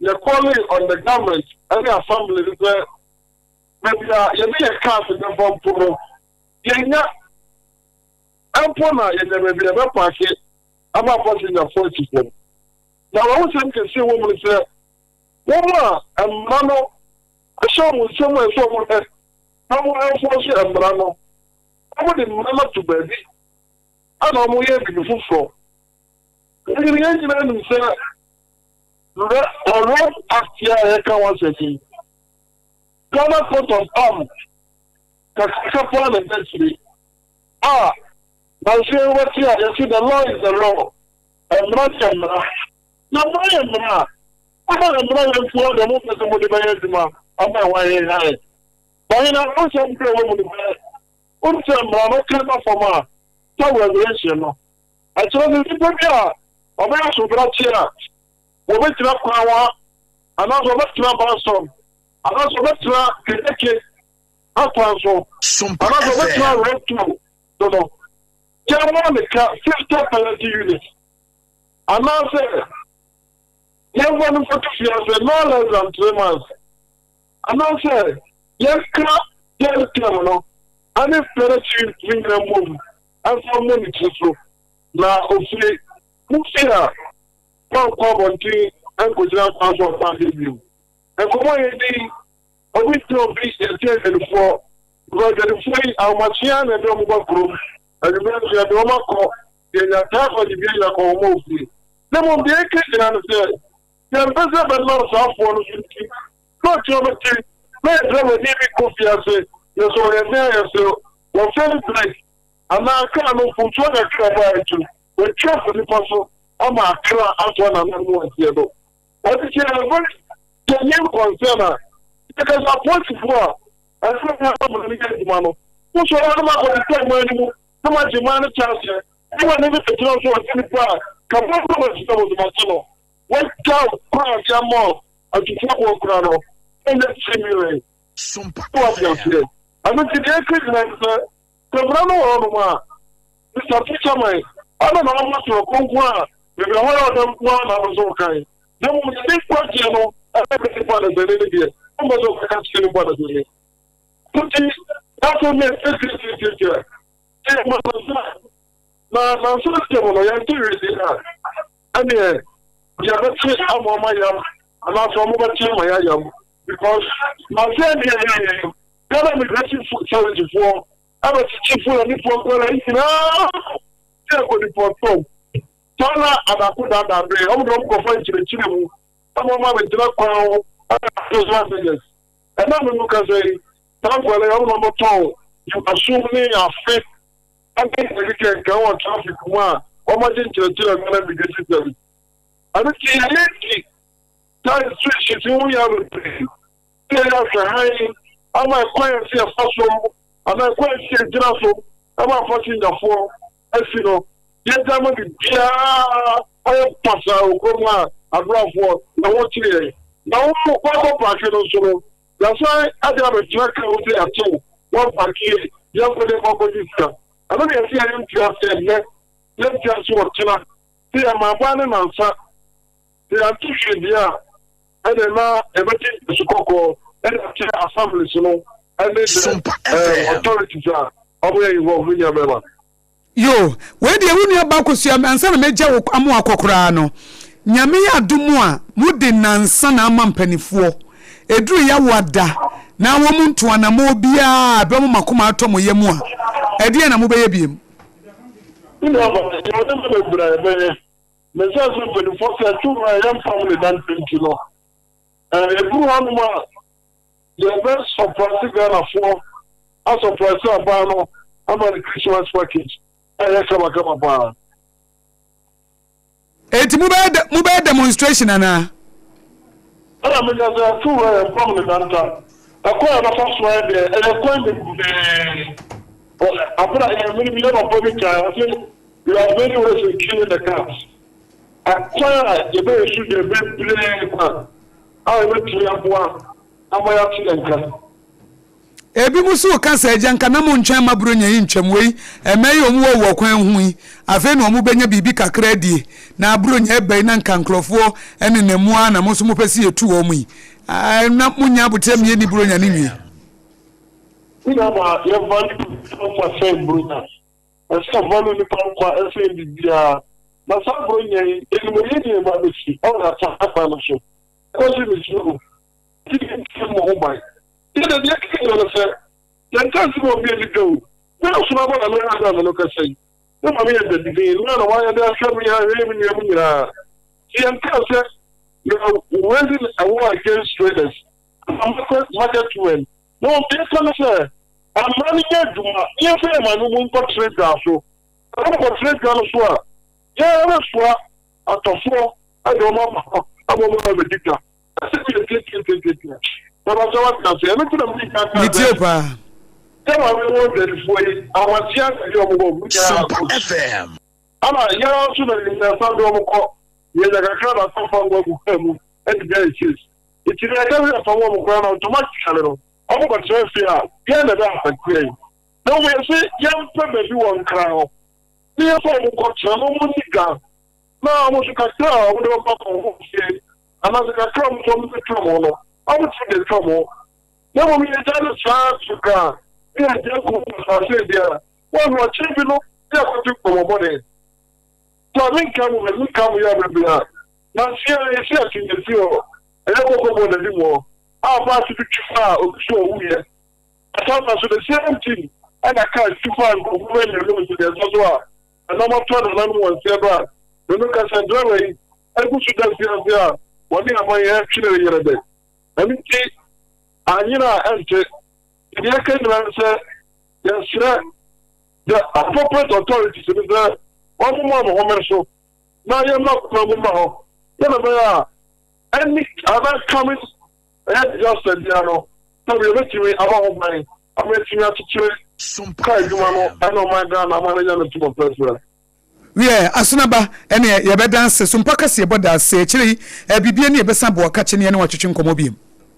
yɛ calling on the government ɛne assembly no sɛ baabi a yɛde yɛ cars bɛfa mpo no, yɛnya Mpo na yɛnya baabi a yɛbɛpaake ama apasengyafo asi fam. Na awerɛhosɛm kɛse a ɛwɔ mu ne sɛ, wɔn a mmara no hyɛ wɔn nsam a ɛsɛ sɛ wɔhwɛ na wɔenfɔɔse mmara no, wɔde mmara no ato baabi na wɔyɛ biribi foforɔ. Enti no, yɛn nyinaa nim sɛ Road Act yi a yɛreka ho asɛm yi, Ghana Coat of Arms kakraka paa na ɛda akyire. A, nanso yɛn wɔ te a yɛse the law is the law, mmara yɛ mmara. Na mmara yɛ mmara a, ama mmara yɛ nkoa deɛ mopɛ sɛ mode bɛyɛ adwuma ama ɛho ahehae. Na yɛn awerɛhosɛm kura wɔ mu ne sɛ, wonim sɛ mmara no kan ba fam a, sɛ regulation no, ɛkyerɛ sɛ nipa bi a ɔbɛyɛ asobrakye a, wɔbɛgyina kwan ho anaasɛ ɔbɛtena bus stop anaasɛ ɔbɛtena keteke akwan so Sompa anaasɛ ɔbɛtena FM. road so no, yɛmmɔ ne ka 50 penalty unit anaasɛ yɛmfa no nkɔto fiase no less than 3 months anaasɛ yɛnka jail term no ɛne penalty unit no nyina mmom ɛmfa mmɔ ne tiri so na ofiri mu fi a wankɔ abɔnten nkɔgyina kwan so ɔsan adeɛ bio. Nkɔmmɔ a yɛdi. Obi nti obi yɛte adwadifoɔ because adwadifoɔ yi ahomakye ara na ɛde wɔn ba kurom, anwummerɛ nso yɛde wɔn akɔ, yɛnya taa kɔ de bi anya kɔ wɔn wɔ fie. Na mmom deɛ ɛka nyinaa no sɛ yɛmpɛ sɛ bɛnam saa afoɔ no so nti na ɔkyerɛ bɛte na yɛsrɛ bɛde bi kɔ fie ase yɛ sɛ ɔyɛ dɛn ayɛ sɛ wɔfɛn break anaa kaa no mfomsoɔ kakra baa nti wɔatwa afa nipa so ama akra atoa n'anan mu aseɛ no. Ɛte sɛ yɛn very genuine concern a yɛka sɛ apolisifoɔ a ɛsɛ sɛ wɔn no yɛ adwuma no, wosɔre a na moakɔtete ɔman no mu na moagye man no kyɛ aseɛ na wɔne no bɛgyina so ɔgye nipa a kaba kura wɔn sika wɔn mase no wɔagya kwan ase ama atufoɔ kora no ɛnyɛ 3 million. Sompa Wate FM. aseɛ? Ɛno nti deɛ ɛka nyinaa ne sɛ, sɛ mmara no wɔ hɔnom a, Mister Fisherman, ɛna na ɔma soro kronkron a baabi a hɔ yɛ ɔdɛ nko ara na ɔno nso wokan. Na mmom ne nkwagyeɛ no ɛbɛbrɛ nipa adasani no deɛ, ɔmpɛ sɛ ɔbɛka kyerɛ nipa adasani. Nti, n'asɛm yɛ tiatiatiatia. Sɛ yɛma no nsa na nansa ntam no yɛnte hwee deɛ a, ɛneɛ yɛbɛte ama ɔma yam anaasɛ ɔmo bɛte ama yɛayam because nansa deɛ yɛyɛ Ghana Immigration Service foɔ ɛbɛkyekye Fulanifoɔ nkwadaa yi nyinaa. Sɛ yɛkɔ depɔtɔm. Saa na adako daadaa bere, wɔn de wɔn kɔfa nkyerɛkyerɛ mu ama wɔn abɛgyina kwan ho ayɛ artisanal beggars. Ɛnnɛ a me ne wo kasa yi, saa nkwadaa yi, wɔn na wɔtɔn nyamesom ne afe ne nea ɛkeka wɔ traffic mu a wɔagye nkyerɛkyerɛ Ghana Immigration Service. Ɛno nti yɛyɛ nti saa institutions yi ho hia bebree sɛ yɛyɛ ahwɛhan ama ɛkwan a ɛsɛ yɛfa so anaa ɛkwan a ɛsɛ yɛgyina so ma afasinyafoɔ asi no, yɛgya ma biribiara ayɛ basaa wɔ kurom ha a adorafoɔ yɛn ho kyere yɛn. Na wo woakɔ paake no nso no, yɛasan de abɛtena kaa mu sɛ yɛate wo, woampaake yie, yɛnkɔ na yɛnkɔ akɔgye sika. Ɛno na yɛse yɛnte ase ɛnnɛ, yɛnte ase ɔkyena, sɛ yɛma aban no nnansa, sɛ yɛante hwee deɛ a, ɛnneɛ na yɛbɛgye nsu kɔkɔɔ de akyerɛ assemblies no ne the authorities a wɔyɛ involved no nyɛ bɛma. Yoo, wei deɛ wo nua ba Akosua, ansa na mɛgya wo ama wakɔ koraa no, Nyame yɛ adom a, mode nnansa na ama mpanifoɔ, ɛduru Yawoa da na wɔn nto anamɔn biara a ɛbɛma mo akoma atɔ mo yam a, ɛdeɛn na mobɛyɛ biom? Me nua ba, yɛwɔ nneɛma bebree a yɛbɛyɛ. Na ɛsiane sɛ mpanimfoɔ sɛ ɛto wura a yɛmpam ne nante nti no, ɛduru hanom a yɛbɛ sɔprase Ghanafoɔ asɔprase aban no ama no Christmas package a ɛyɛ kamakama paa. Enti mobɛyɛ mobɛyɛ demonstration anaa? Ɛna meka sɛ ɛto wura yɛmpam ne nanta. Ɛkwan a yɛbɛfa so ayɛ deɛ ɛyɛ kwan bebree. Abere a yɛn mene bi yɛ papa bi kae ɔse We have many ways in killing the cat. Akwan a yɛbɛyɛ so deɛ bebree kwa a yɛbɛtumi aboa ama yɛate yɛn nka. Ebinom nso reka sɛ, Agya, nka na montwɛn mma Buronya yi ntwam. Wei, mmɛ yi a wɔwɔ wɔ kwan ho yi, afei na wɔbɛnya biribi kakra adie. Na Buronya reba yi, na nka nkurɔfoɔ nenam mu ara na mo nso mopɛ sɛ yɛtu wɔn yi. Ah, na monnya aboterɛ mmiɛ nni Buronya no nwie. Nna ma yɛvalue nipa nkwa sɛn Buronya. Ɛsɛ sɛ value nipa nkwa sɛn biribiara. Na saa Buronya yi, yɛnim ɛyɛ ni ɛba bɛsi ɛwɔ yɛn kwan no so. Ɛkɔ so mesuro o. Nti yɛntie mmɔ ho ban. Yɛ deɛ deɛ ɛkeka nyina ne sɛ, yɛnka nsɛm a obi ani dɔ o. Me ɔsono aba na mɛhwɛ ade a me no kasa yi. Me maame yɛ dadibin, na na wayɛ de ahwɛ me ahwɛ me nua mu nyinaa. Nti yɛnkaa sɛ you are raising a war against traders ana market market women. Na mmom deɛ ɛka ne sɛ, mmara no nyɛ adwuma na yɛmfa yɛn maame mu nkɔtena dwa so. Na wɔkɔtena dwa no so a, yɛn ara bɛsoa atɔfoɔ de wɔn aba hɔ ama wɔn abɛdi dwa. Metie paa. Sompa FM. Ana yɛn nso na yɛn de wɔn kɔ yɛnya kakra na akɔfa ngo agu kaa mu de bi ayɛ case nti na yɛka sɛ yɛfa wɔn koraa na automatically no wɔn kɔtena fie a yɛn na ɛbɛ affect yɛn na wɔn yɛ se yɛmpɛ baabi wɔ nkran hɔ ne yɛfa wɔn kɔtena na wɔn ni dwa na wɔn nso kakra a wɔde bɛba wɔn fie Anaasɛ kakra a wɔn nso wɔde twam hɔ no, wɔtumi de twam hɔ. Na mmom yɛgya no saa so ka a, ne yɛgya gu asase bi a, wɔn ɔkyerɛ bi no, ne yɛkɔte nkɔmmɔ bɔne. So a menka mo bɛ, menka mo yɛ bebree a, na nsia yɛsi ase yɛsi hɔ, ɛyɛ kɔkɔ bɔ n'anim hɔ, a baase bi twi fa a obi so ɔwuiɛ. Asampa so the same thing ɛna kaa twi fa nkurɔfoɔ bɛyɛ mmienu mmiɛnsa so a, Ɛnam atɔ nananom wɔn nsa bere a me no ka sɛ driver yi agu so da mfiase a wɔne aman yi retwe no reyere dɛ. Ɛno nti anyera a ɛnte. Deɛ yɛka nyinaa ne sɛ yɛsrɛ the appropriate authorities no sɛ wɔmmoa wɔn homene so na yɛmma kwan mu mma hɔ sɛdeɛ ɛbɛyɛ a any other coming ɛyɛ disaster biara no sɛdeɛ yɛbɛtumi abɔ ho ban ama yɛatumi akyekyere kaa adwuma no ɛne ɔman Ghana ama no anya ne ntoma pɛsɛ. Wiɛ, Asonaba, ɛneɛ yɛbɛda ase. So mpa kaseɛ bɔ da ase. Akyire yi, eh, biribi ani yɛbɛsan abɔ akakye ne yɛne wo atwetwe nkɔmmɔ biom.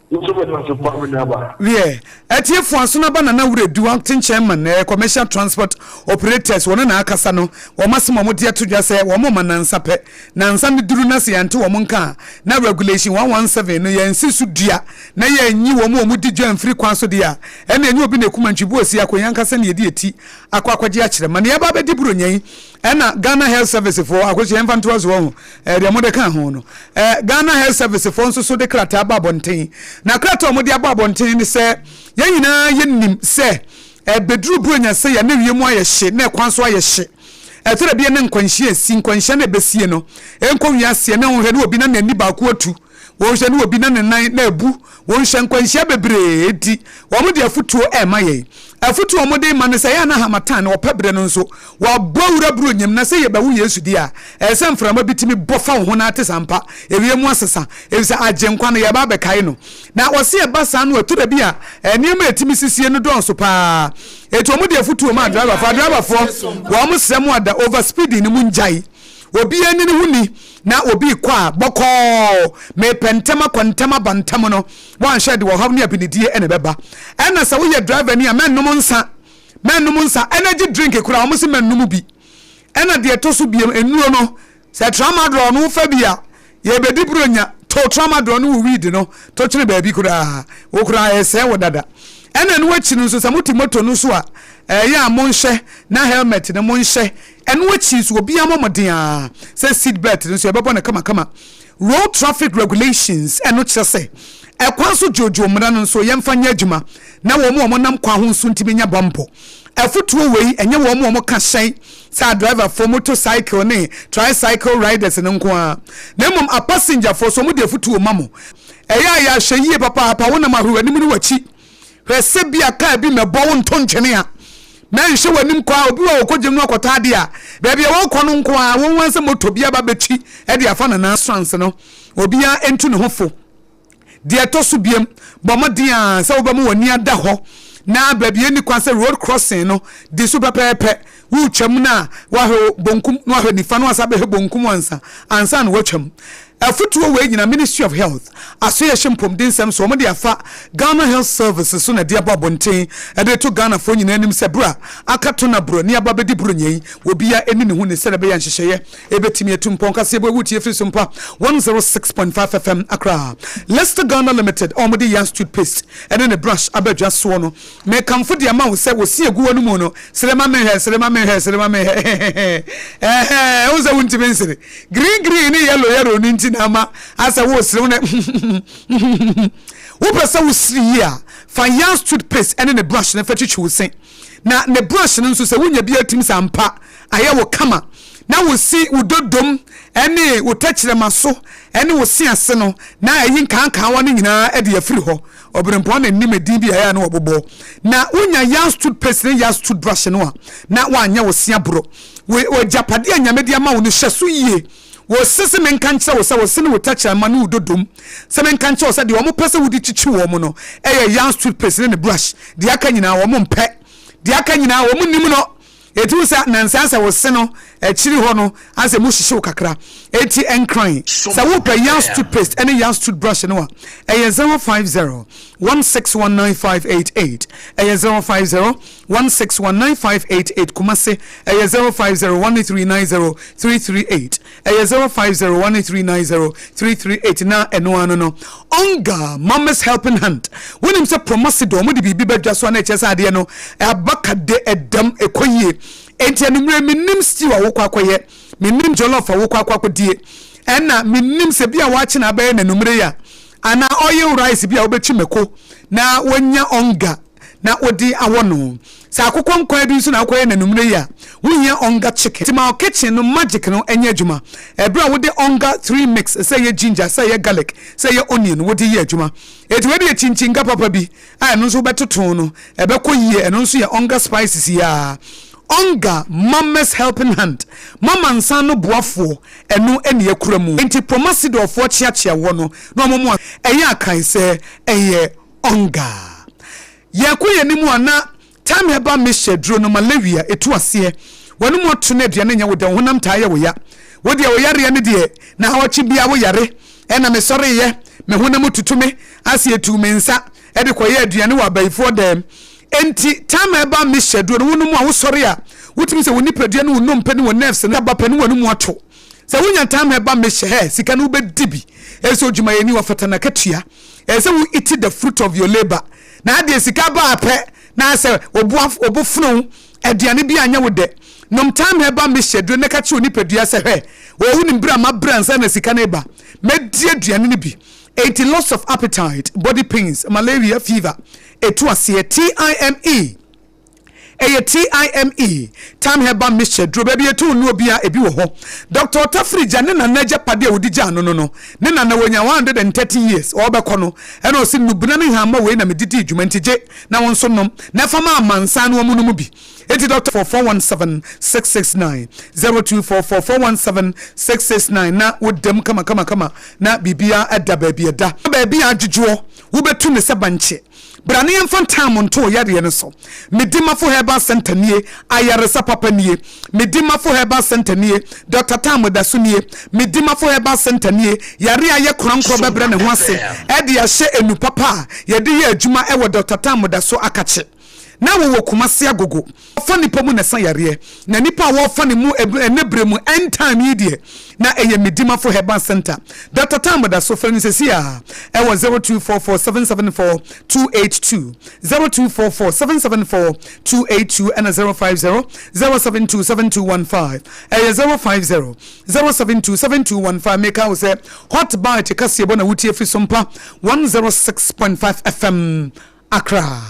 Me nso meda ase paa, me nuaba. Wiɛ, atiefoɔ, Asonaba Nana Wiredu, Acting Chairman, eh, Commercial Transport Operators, wɔn na akasa no. Wɔn asɛm a wɔde ato dwa sɛ wɔn ma nnansa pɛ. Nnansa no duru na sɛ yɛante wɔn nka a, na Regulation 117 no yɛansi so dua na yɛanyi wɔn a wɔdi dwa amfiri kwan so deɛ a, ɛnna ɛnyɛ obi na ɛkum antwi bo asi akonnwa ankasa na yɛde eti akɔ akɔgye akyerɛ ma nea ɛba abɛdi Buronya yi. Ɛna Ghana Health Service foɔ, akosua yɛmfa ntoa so wɔ ho, ɛɛ deɛ mode ka ho no, ɛɛ Ghana Health Service foɔ nso so de krataa ba abɔnten. Na krataa a wɔde aba abɔnten ne sɛ, yɛn nyinaa yɛnim sɛ ɛbɛduru Buronya sɛ yɛne wiem ayɛ hye na ɛkwan so ayɛ hye. Ɛtɔ da bi a na nkwanhyia asi, nkwanhyia no a ɛbɛsie no, ɛnkɔ wiaseɛ na wohwɛ na obi na n'ani baako atu, wohwɛ na obi na ne nan na abu, wohwɛ nkwanhyia bebree enti wɔn de afotuo rema yɛn. Afotuo a wɔde rema no sɛ ɛyɛ a na harmattan no ɔpɛ berɛ no nso wɔabɔ awura Buronya mu na sɛ yɛbɛwo Yesu deɛ a ɛsɛ sɛ mframa bi tumi bɔ fa wo ho na ate sɛ ampa ewiem asesa efisɛ Agyenkwa no yɛreba abɛkae no. Na wɔse ɛba saa no ɛtɔ da bi a nneɛma a ɛtumi sisie no dɔɔso paa. Enti wɔn de afutuo ma adriverfoɔ. Adriverfoɔ, wɔn srɛ mo ada over speeding no mongyae. Obiara nni ne ho ni na obi rekɔ a bɔkɔɔ, mepɛ ntɛm akɔ ntɛm aba ntɛm no, woanhwɛ de ɔhaw ne apinidie na ɛbɛba. Ɛna sɛ woyɛ driver ni a mɛnnom nsa, mɛnnom nsa, energy drink koraa wɔn se mɛnnom bi. Ɛna deɛ ɛtɔ so biom, nnuro no, Sɛ tramadol no wofa bi a, yɛbɛdi buronya. To tramadol no wo weed no to twene baabi koraa. Wo koraa ɛresɛe wo dada. Ɛna ɛno akyi no nso sɛ mote moto no so a, ɛyɛ a monhyɛ na helmet no monhyɛ. Ɛno akyi nso obiara mmɔ mmɔden ara sɛ seat belt no nso yɛbɛbɔ no kamakama. Road traffic regulations ɛno kyerɛ sɛ ɛkwan so dwoodwoo mmara no nso yɛmfa nyɛ adwuma na wɔn a wɔnam kwan ho nso ntumi nya bammɔ. Afotuo wei ɛnyɛ wɔn a wɔka hyɛn sɛ adriverfoɔ, motorcycle ne tricycle riders no nko ara, na mmom apasengyafoɔ nso wɔde afotuo ma mo. Ɛyɛ a yɛ ahwɛyie papaapa, wonam a hwɛ w'anim ne w'akyi, hwɛ sɛ bi a kaa bi mmɛbɔ wo nto ntwene a, mɛnhwɛ w'anim kɔ a, obi wɔ hɔ ɔkɔ gyam no akɔtɔ adeɛ a, baabi a wɔrekɔ no nko ara, wɔn ara sɛ motor bi aba bɛtwi de afa n'anan so no, obiara ntu ne ho fo. Deɛ ɛtɔ so biam, bɔ mmɔden ara sɛ wobɛma w'ani ada hɔ na baabi a ɛnni kwan sɛ road crossing no, di so pɛpɛɛpɛ. Woretwam no a, woahwɛ bonkum na woahwɛ nifa na woasan abɛhwɛ bonkum ansa ansa na woatwam. Afotuo wei nyinaa Ministry of Health, Asoɛehyɛ Mpomdensɛm so, wɔde afa Ghana Health Service so na ɛde abɔ abɔnten de reto Ghanafoɔ nyinaa anim sɛ berɛ a aka to na buroni aba abɛdi Buronya yi, obiara nni ne ho ni sɛdeɛ ɛbɛyɛ a nhyehyɛeɛ Ebetumi atu mpɔn kaseɛbɔ ewu tie firi so mpa 106.5 FM Accra. Leicester Ghana Limited a wɔde Yas toothpaste ne ne brush aba dwa soɔ no, mekamfo de ama wo sɛ wɔsi agu w'anomu no, sere ma menhwɛ, sere ma menhwɛ, sere ma menhwɛ, hehehe, ɛhɛɛ, wohu sɛ wontumi nsere. Green green ne yellow yellow no nti na ama asɛ woresere wo na Wopɛ sɛ wosere yie a, fa Yas toothpaste ne ne brush no fa twitwi wo se. Na ne brush no nso sɛ wonya bi atim sɛ ampa ayɛ wo kama na wo se wo dodom ne wo tɛkyerɛma so ne wo se ase no na ayi nkaankaawa no nyinaa de afiri hɔ. Ɔberempɔn na nim edin bi a ɛyɛ a na wɔbobɔ. Na wonya Yas toothpaste ne Yas toothbrush no a na woanyɛ wo se aboro. Wo agyapadeɛ a Nyame de ama wo no hyɛ so yie. Wose se menka nkyerɛ wo sɛ wo se ne wo tɛkyerɛma ne wo dodom, sɛ menka nkyerɛ wo sɛ deɛ wɔpɛ sɛ wode kyikyi wɔn no yɛ Yans toothpaste ne ne brush, deɛ aka nyinaa wɔn mpɛ, deɛ aka nyinaa wɔn nnim no. Enti wohu sɛ nansa sɛ wo se no akyiri hɔ no asɛ mu hyehye wo kakra. Enti nkran, sɛ wopɛ Yans toothpaste ne Yans toothbrush no a, ɛyɛ 050 161 9588, ɛyɛ 050 1619588 Kumasi ɛyɛ 0501390338 ɛyɛ 0501390338 na ɛno ara no no Onga Mama's Helping Hand wonim sɛ Promasidor wɔde biribi ba dwa so a na ɛkyerɛ sɛ adeɛ no aba kade ɛdam ɛkɔ yie enti anwummerɛ mennim stew a wokɔ akɔyɛ mennim jollof a wokɔ akɔ akɔdie ɛna mennim sɛ bi a wakye na abɛyɛ no anwummerɛ yi a anaa oil rice bi a wobɛtwi mako na woanya Onga na wode awɔ no. Sɛ akokɔ nkwan bi nso na wokɔyɛ no anwummere yi a, wuhia Onga chicken. Nti ma wo kitchen no magic no nyɛ adwuma bere a wode Onga 3 mix, sɛ ɛyɛ ginger, sɛ ɛyɛ garlic, sɛ ɛyɛ onion, wode yɛ adwuma. Enti wei deɛ kyinkyinnka papa bi a ɛno nso wobɛtoto no, ɛbɛkɔ yie. Ɛno nso yɛ Onga spices yi ara. Onga Mama's Helping Hand, Mama nsa ano boafoɔ, ɛno na yɛakura mu. Enti Promasidorfoɔ kyeakyea woɔ no na wɔn a ɛyɛ a kae sɛ ɛyɛ Ɔnga. Yɛkɔ yɛn anim a na Thyme herbal mixture duro no malaria ɛtu aseɛ. W'anom ato na aduane nyɛ wo dɛ, wo honam taa yɛ wo ya. Wo deɛ wo yareɛ no deɛ naawɔtwe biara wo yare. Ɛna me sɔreeɛ, me honam tutu me, ase ɛtuu me nsa de kɔyɛɛ aduane wɔ abayifoɔ dɛm. Enti Thyme herbal mixture duro no wonom a wosɔre a wotumi sɛ wo nipadua ne wo nnompe ne wo nerves no aba pɛ ne w'anom ato. Sɛ wonya Thyme herbal mixture hɛ sika no wobɛdi bi. Ɛsɛ odwumayɛni wafata n'akatua. Ɛsɛ sɛ wo eat the fruit of your labour. Na adeɛ sika ba a pɛ na sɛ obo obo fono wo, aduane bi anyɛ wo dɛ. Nom thyme herbal mixture duro na ka kyerɛ wo nipadua sɛ hwɛ, oo wonim berɛ a mabrɛ ansa na sika no reba. Mɛdi aduane no bi. Enti loss of appetite, body pains, malaria, fever, ɛtu aseɛ. TIME. Ɛyɛ TIME, Thyme Herbal Mixture, duro. Baabi yɛtɔn nnuro biara, ebi wɔ hɔ. Doctor Otafiri gya ne nana agyapadeɛ a ɔde gyaa no no no, ne nana wanya 130 years, ɔrebɛkɔ no, ɛna ɔse nnubena ne nhamma wei na mede dii dwuma nti gye na wo nso nom na fa ma amansan no wɔn nom bi. Enti Doctor. 4 417 669, 0244 417 669 na wodam kamakamakama na biribiara da baabi ɛda. Baabi a adwodwoɔ, wobɛtu no sɛ bankye. Bra na yɛmfa ntam nto wo yareɛ no so. Medimafo Herbal Centre nie, ayaresa papa nie. Medimafo Herbal Centre nie, Doctor Tam da so nie. Medimafo Herbal Centre nie, yareɛ a ayɛ korankorɔ bɛbrɛ ne ho ase de ahyɛ enu papa a yɛde yɛ adwuma wɔ Doctor Tam da so akakye. Na wɔwɔ Kumasi Agogo. Wɔfa nnipa mu na ɛsa yareɛ. Na nnipa a wɔrefa ne mu ɛnɛ berɛ mu, end time yi deɛ, na ɛyɛ Medimafo Herbal Centre. Doctor Tam da so, frɛ no seesei ara ɛwɔ 0244 774 282, 0244 774 282 ɛna 050 072 7215. Ɛyɛ 050 072 7215. Meka wo sɛ Hot Bite kaseɛbɔ na wotie firi Sompa 106.5 FM Accra.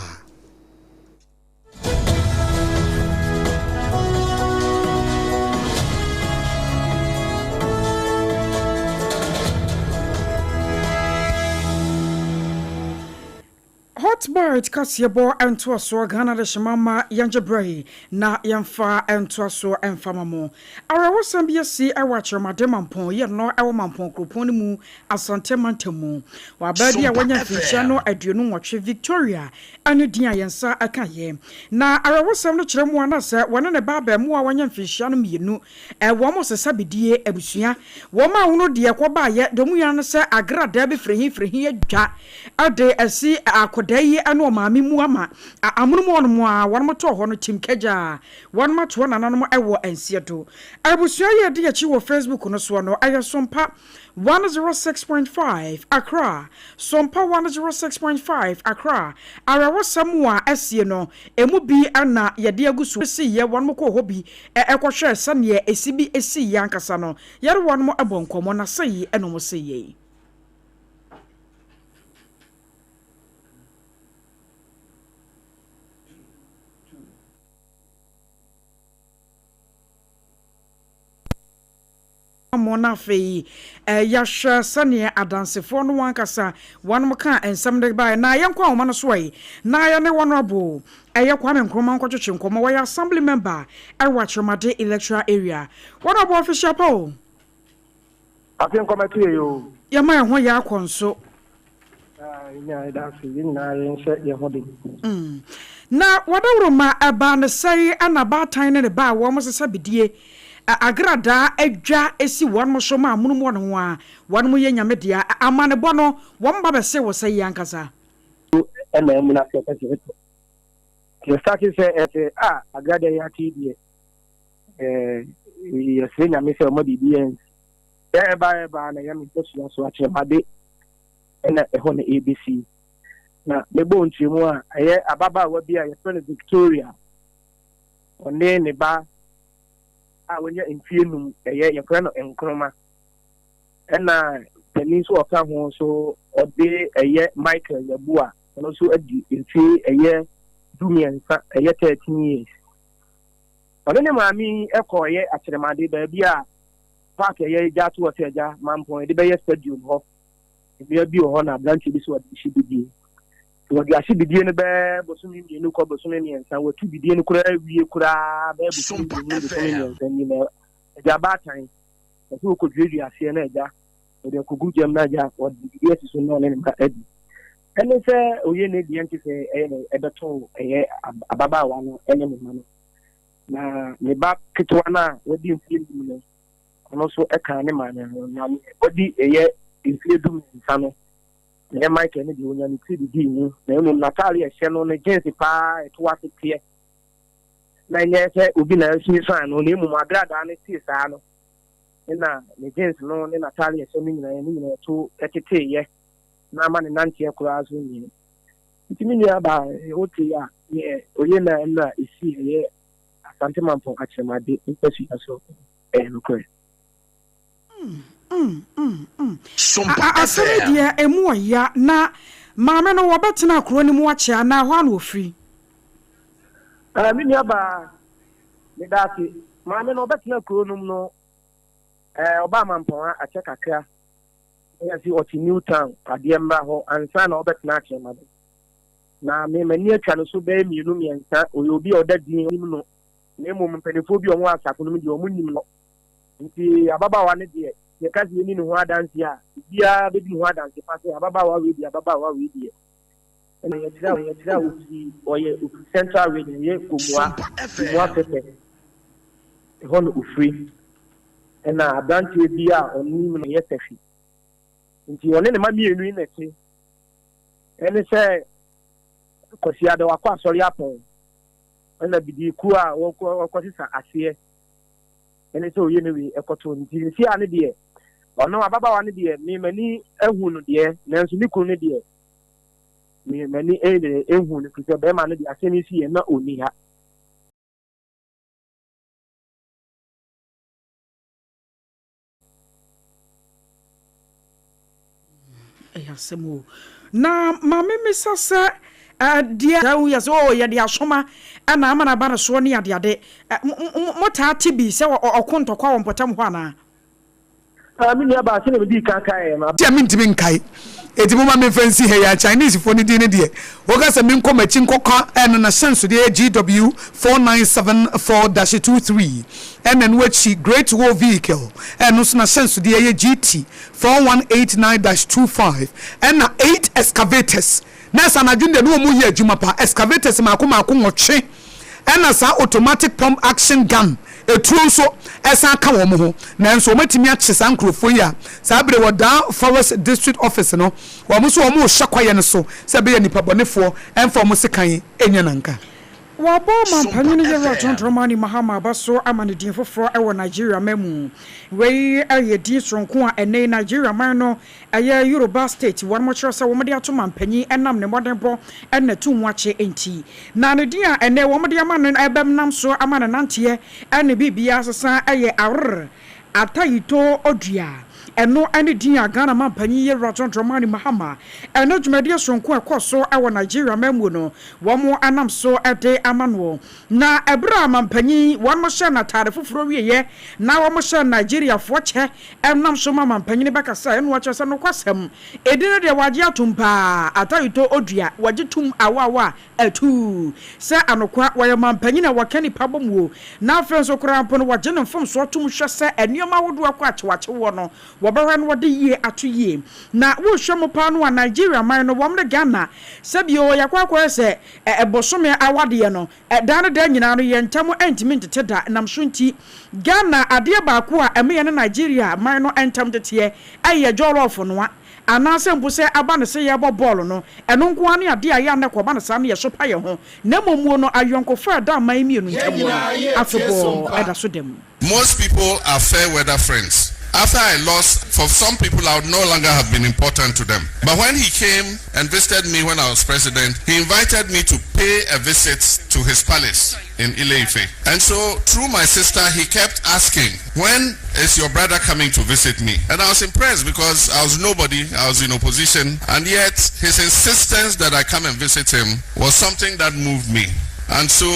Hot Bite kaseɛbɔ ntoasoɔ Ghana Adehyema mma yɛngye berɛ yi na yɛmfa ntoasoɔ mfa ma mo. Awerɛhosɛm bi asi wɔ Akyerɛmade Mampɔn yɛ no wɔ Mampɔn kuropɔn no mu Asante mantam mu. Wɔ abaa bi a wanya mfinhyia no 28 Victoria ne din a yɛn nsa ka yɛ. Na awerɛhosɛm no kyerɛ mu a na sɛ wɔne ne ba abaamua a wanya mfinhyia no mmienu wɔn sesa bidie abusua. Wɔn a wono deɛ ɛkɔbaeɛ deɛ wɔn nyinaa ne sɛ agradaa bi firi he firi he adwa de asi akɔdaa yi ne ɔmaame mu ama amonom hɔ nom a wɔnom tɔɔ hɔ no kyim kagyaa wɔnom atoɔ nananom wɔ nseɛ do. Abusua yi a ɛdi akyi wɔ Facebook no soɔ no ɛyɛ Sompa 106.5 Accra, Sompa 106.5 Accra, Awerɛhosɛm a asie no, emu bi na yɛde agu so siiɛ, wɔnom kɔɔ hɔ bi kɔhwɛɛ sɛdeɛ ɛsi bi siiɛ ankasa no, yɛne wɔnom bɔ nkɔmmɔ na sei na wɔn see yɛn. Mo na afei yɛahwɛ sɛdeɛ adansefoɔ no ankasa wɔnom kaa nsɛm de baeɛ. Na yɛnkɔ ahoma no so ɛ, na yɛne Honourable ɛyɛ Kwame Nkrumah nkɔtwetwe nkɔmmɔ. Wɔyɛ Assembly Member ɛwɔ Akyerɛmade Electoral Area. Honourable Official pa o. Afe nkɔmɛto yɛ yoo. Yɛma yɛn ho yɛ akɔ nso. Yɛn yɛda ase, yɛn nyinaa yɛnhyɛ yɛn ho den. Na wɔdawuroma ɛbaa no sɛe ɛna baatan ne ne ba a wɔn sesa bidie agradaa adwa si wɔn so ma amonom wɔn ho a wɔn yɛ Nyame dea. Amanebɔ no wɔn ba bɛse wo sɛe ankasa. Ɛna amuna sɛ ɛpɛ sɛ ɛtɔ. Yɛ starte sɛ ɛsɛ a agradaa yi ate yi deɛ ɛɛ yɛsrɛ Nyame sɛ ɔma biribi ansi. Sɛ ɛba ɛba na ɛyɛ me mpasua so akyerɛ m'ade na ɛhɔ na ɛrebɛsi. Na mebɔɔ nkyerɛmu a, ɛyɛ ababaawa bi a yɛfrɛ no Victoria. Ɔne ne ba a wanya mfeɛ num, ɛyɛ yɛfrɛ no Nkrumah. Ɛna panin nso ɔka ho nso ɔde ɛyɛ Michael Yabua, ɔno nso adi mfeɛ ɛyɛ 13, ɛyɛ 13 years. Ɔne ne maame yi kɔɔyɛ akyerɛmade baabi a park ɛyɛ gya to hɔ sɛ agya mampɔn yɛde bɛyɛ stadium hɔ. Nnua bi wɔ hɔ na aberanteɛ bi sɛ ɔde ahye bidie. Nti wɔde ahye bidie no bɛɛ bosome mmienu kɔ bosome mmiɛnsa, wɔatu bidie no koraa awie koraa bɛɛ bosome mmienu bosome mmiɛnsa ni na agya baatan ɛsɛ wɔkɔduadua aseɛ na agya wɔde akɔgu gyam na agya wɔde bidie asi so na ɔne ne mma adi. Ɛne sɛ oye ne deɛ nte sɛ ɛyɛ na ɛbɛto ɛyɛ ababaawa no ɛne ne mma no. Na ne ba ketewa no a wadi mfeɛ num no ɔno nso kaa ne maame ho. Na nea wadi ɛyɛ mfeɛ 13 no, ɛyɛ Michael no deɛ, ɔnya ne tiri didii mu, na mmom n'ataade a ɛhyɛ no ne jeans paa a ɛto ase teɛ. Na ɛnyɛ sɛ obi na asunsuan no, na mmom agradaa no tee saa no, ɛna ne jeans no ne n'ataade a ɛhyɛ no nyinaa, ne nyinaa ɛto teteeɛ, na ama ne nanteɛ koraa so nyɛ. Nti me nua baa, wote a, neɛ oye na ɛna ɛsi ɛyɛ Asante Mampong Akyerɛmade mpasua so ɛyɛ nokorɛ. Asɛm yi deɛ ɛmu ɔya. Na maame no wɔbɛtena kuro no mu akyɛ anaa ɛhɔ ara na ɔfiri? Ah, me nua baa, meda ase. Maame no ɔbɛtena kuro no mu no, eh, ɔbaa Mampɔn a akyɛ kakra. Na yɛse ɔte New Town, adeɛ mmra hɔ ansa na ɔbɛtena Akyerɛmade. Na me m'ani atwa no so bɛyɛ mmienu mmiɛnsa, ɔyɛ obi a ɔda din nim no, na mmom mpanimfoɔ bi a wɔwɔ asafo no mu deɛ wɔn nim no. Nti ababaawa no deɛ, yɛka sɛ yɛnni ne ho adanseɛ a, obiara bɛdi ne ho adanse pa sɛ ababaawa wei deɛ, ababaawa wei deɛ. Ɛna yɛkyerɛ a yɛkyerɛ a ofiri ɔyɛ ofiri central region yɛ Gomua Gomua Fɛfɛ ɛhɔ na ofiri ɛna aberanteɛ bi a ɔnim no yɛ Tɛhwi nti ɔne ne ma mmienu yi na ɛte ɛne sɛ Kwasiada wakɔ asɔre apɔn ɛna bidie kuo a wɔkɔ wɔkɔ sesa aseɛ ɛne sɛ ɔyɛ ne wei ɛkɔto nti nsi a ne deɛ ɔno ababaawa no deɛ me m'ani ahu no deɛ nanso ne kunu no deɛ me m'ani ehu no firi sɛ bɛrima no deɛ asɛm yi si yɛ na ɔnni ha. Ɛyɛ asɛm o. Na maame misa sɛ deɛ saa hu yɛ sɛ o yɛde asoma ɛna ama no aba no soɔ ne adeade. Motaa te bi sɛ ɔko ntɔkwa wɔ mpɔtam hɔ anaa? Ah, me nua baa, sɛdeɛ medii kan kaeɛ no. Deɛ mentumi nkae, enti momma memfa nsi ha yi ara. Chinesefoɔ no din no deɛ, woka sɛ menkɔ m'akyi nkɔka ɛno, n'ahyɛnsodeɛ yɛ GW 4974-23, ɛna ɛno akyi Great Wall Vehicle, ɛno nso n'ahyɛnsodeɛ yɛ GT 4189-25, ɛna eight excavators, na ɛsɛ anadwo no deɛ na wɔyɛ adwuma paa, excavators mmaako mmaako nwɔtwe. Ɛna saa automatic pump action gun etuo nso ɛsan ka wɔn ho. Nanso wɔn atumi akye saa nkurɔfoɔ yi a saa bere wɔ Daa Forest District Office no, wɔn nso wɔn rehyɛ kwaeɛ no so sɛ ɛbɛyɛ nnipa bɔnefoɔ ɛmfa wɔn sekan nyɛ nanka. Wɔabɔ ɔmanpanyin Yewura John Dramani Mahama aba so ama no din foforɔ wɔ Nigeria man mu. Wei yɛ din soronko a ɛnnɛ yi Nigeria man no Ɛyɛ Yoruba state wɔnom kyerɛ sɛ wɔn de ato manpanyin ɛnam ne mmɔdenbɔ ɛna tumu akye nti. Na ne din a ɛnɛ wɔn de ama no ɛbɛm nam so ama ne nanteɛ ɛne biribiara asesa ɛyɛ Arr Atayito Odua. Ɛno ɛne din a Ghana manpanyin Yewura John Dramani Mahama ɛne dwumadie soronko a ɛkɔɔ so ɛwɔ Nigeria manmuo no wɔn anam so ɛde ama noɔ. Na ɛberɛ a manpanyin wɔnom hyɛɛ no ataade foforɔ wieɛ na wɔn hyɛɛ Nigeriafoɔ kyɛ Ɛnam so ma mampanyin bɛkasa a ɛno akyerɛ sɛ nokwasɛm edin no deɛ wɔagye atom paa, Atayito Odua, wɔgye tom awaawa atuu sɛ anokwa wɔyɛ mampanyin a wɔka nnipa bom o, na afei nso koraa mpo no wɔgye ne mfomsoɔ tom hwɛ sɛ nneɛma ahodoɔ kɔ akyewakyewoɔ no wɔbɛhwɛ na wɔde yie ato yie. Na wohwɛ mu paa no a Nigeria man no wɔn ne Ghana sɛbio yɛakɔ akɔyɛ sɛ bosome awadeɛ no Daa ne daa nyinaa no yɛn ntam ntumi ntete da, nam so nti Ghana adeɛ baako a ɛma yɛne Nigeria man no ntam teteɛ yɛ jɔlɔɔfo noa anaasɛ mpo sɛ aba no sɛ yɛrebɔ bɔɔlo no, ɛno nko ara ne adeɛ a ɛyɛ a na ɛkɔba no saa no yɛsopa yɛn ho, na mmom muo no ayɔnkofa a ɛda aman mmienu ntam no afebɔɔ ɛda so da mu. Most people are fair weather friends. After I lost, for some people I would no longer have been important to them. But when he came and visited me when I was president, he invited me to pay a visit to his palace in Ileife. And so through my sister, he kept asking, when is your brother coming to visit me? And I was impressed because I was nobody, I was in opposition, and yet his insistence that I come and visit him was something that moved me. And so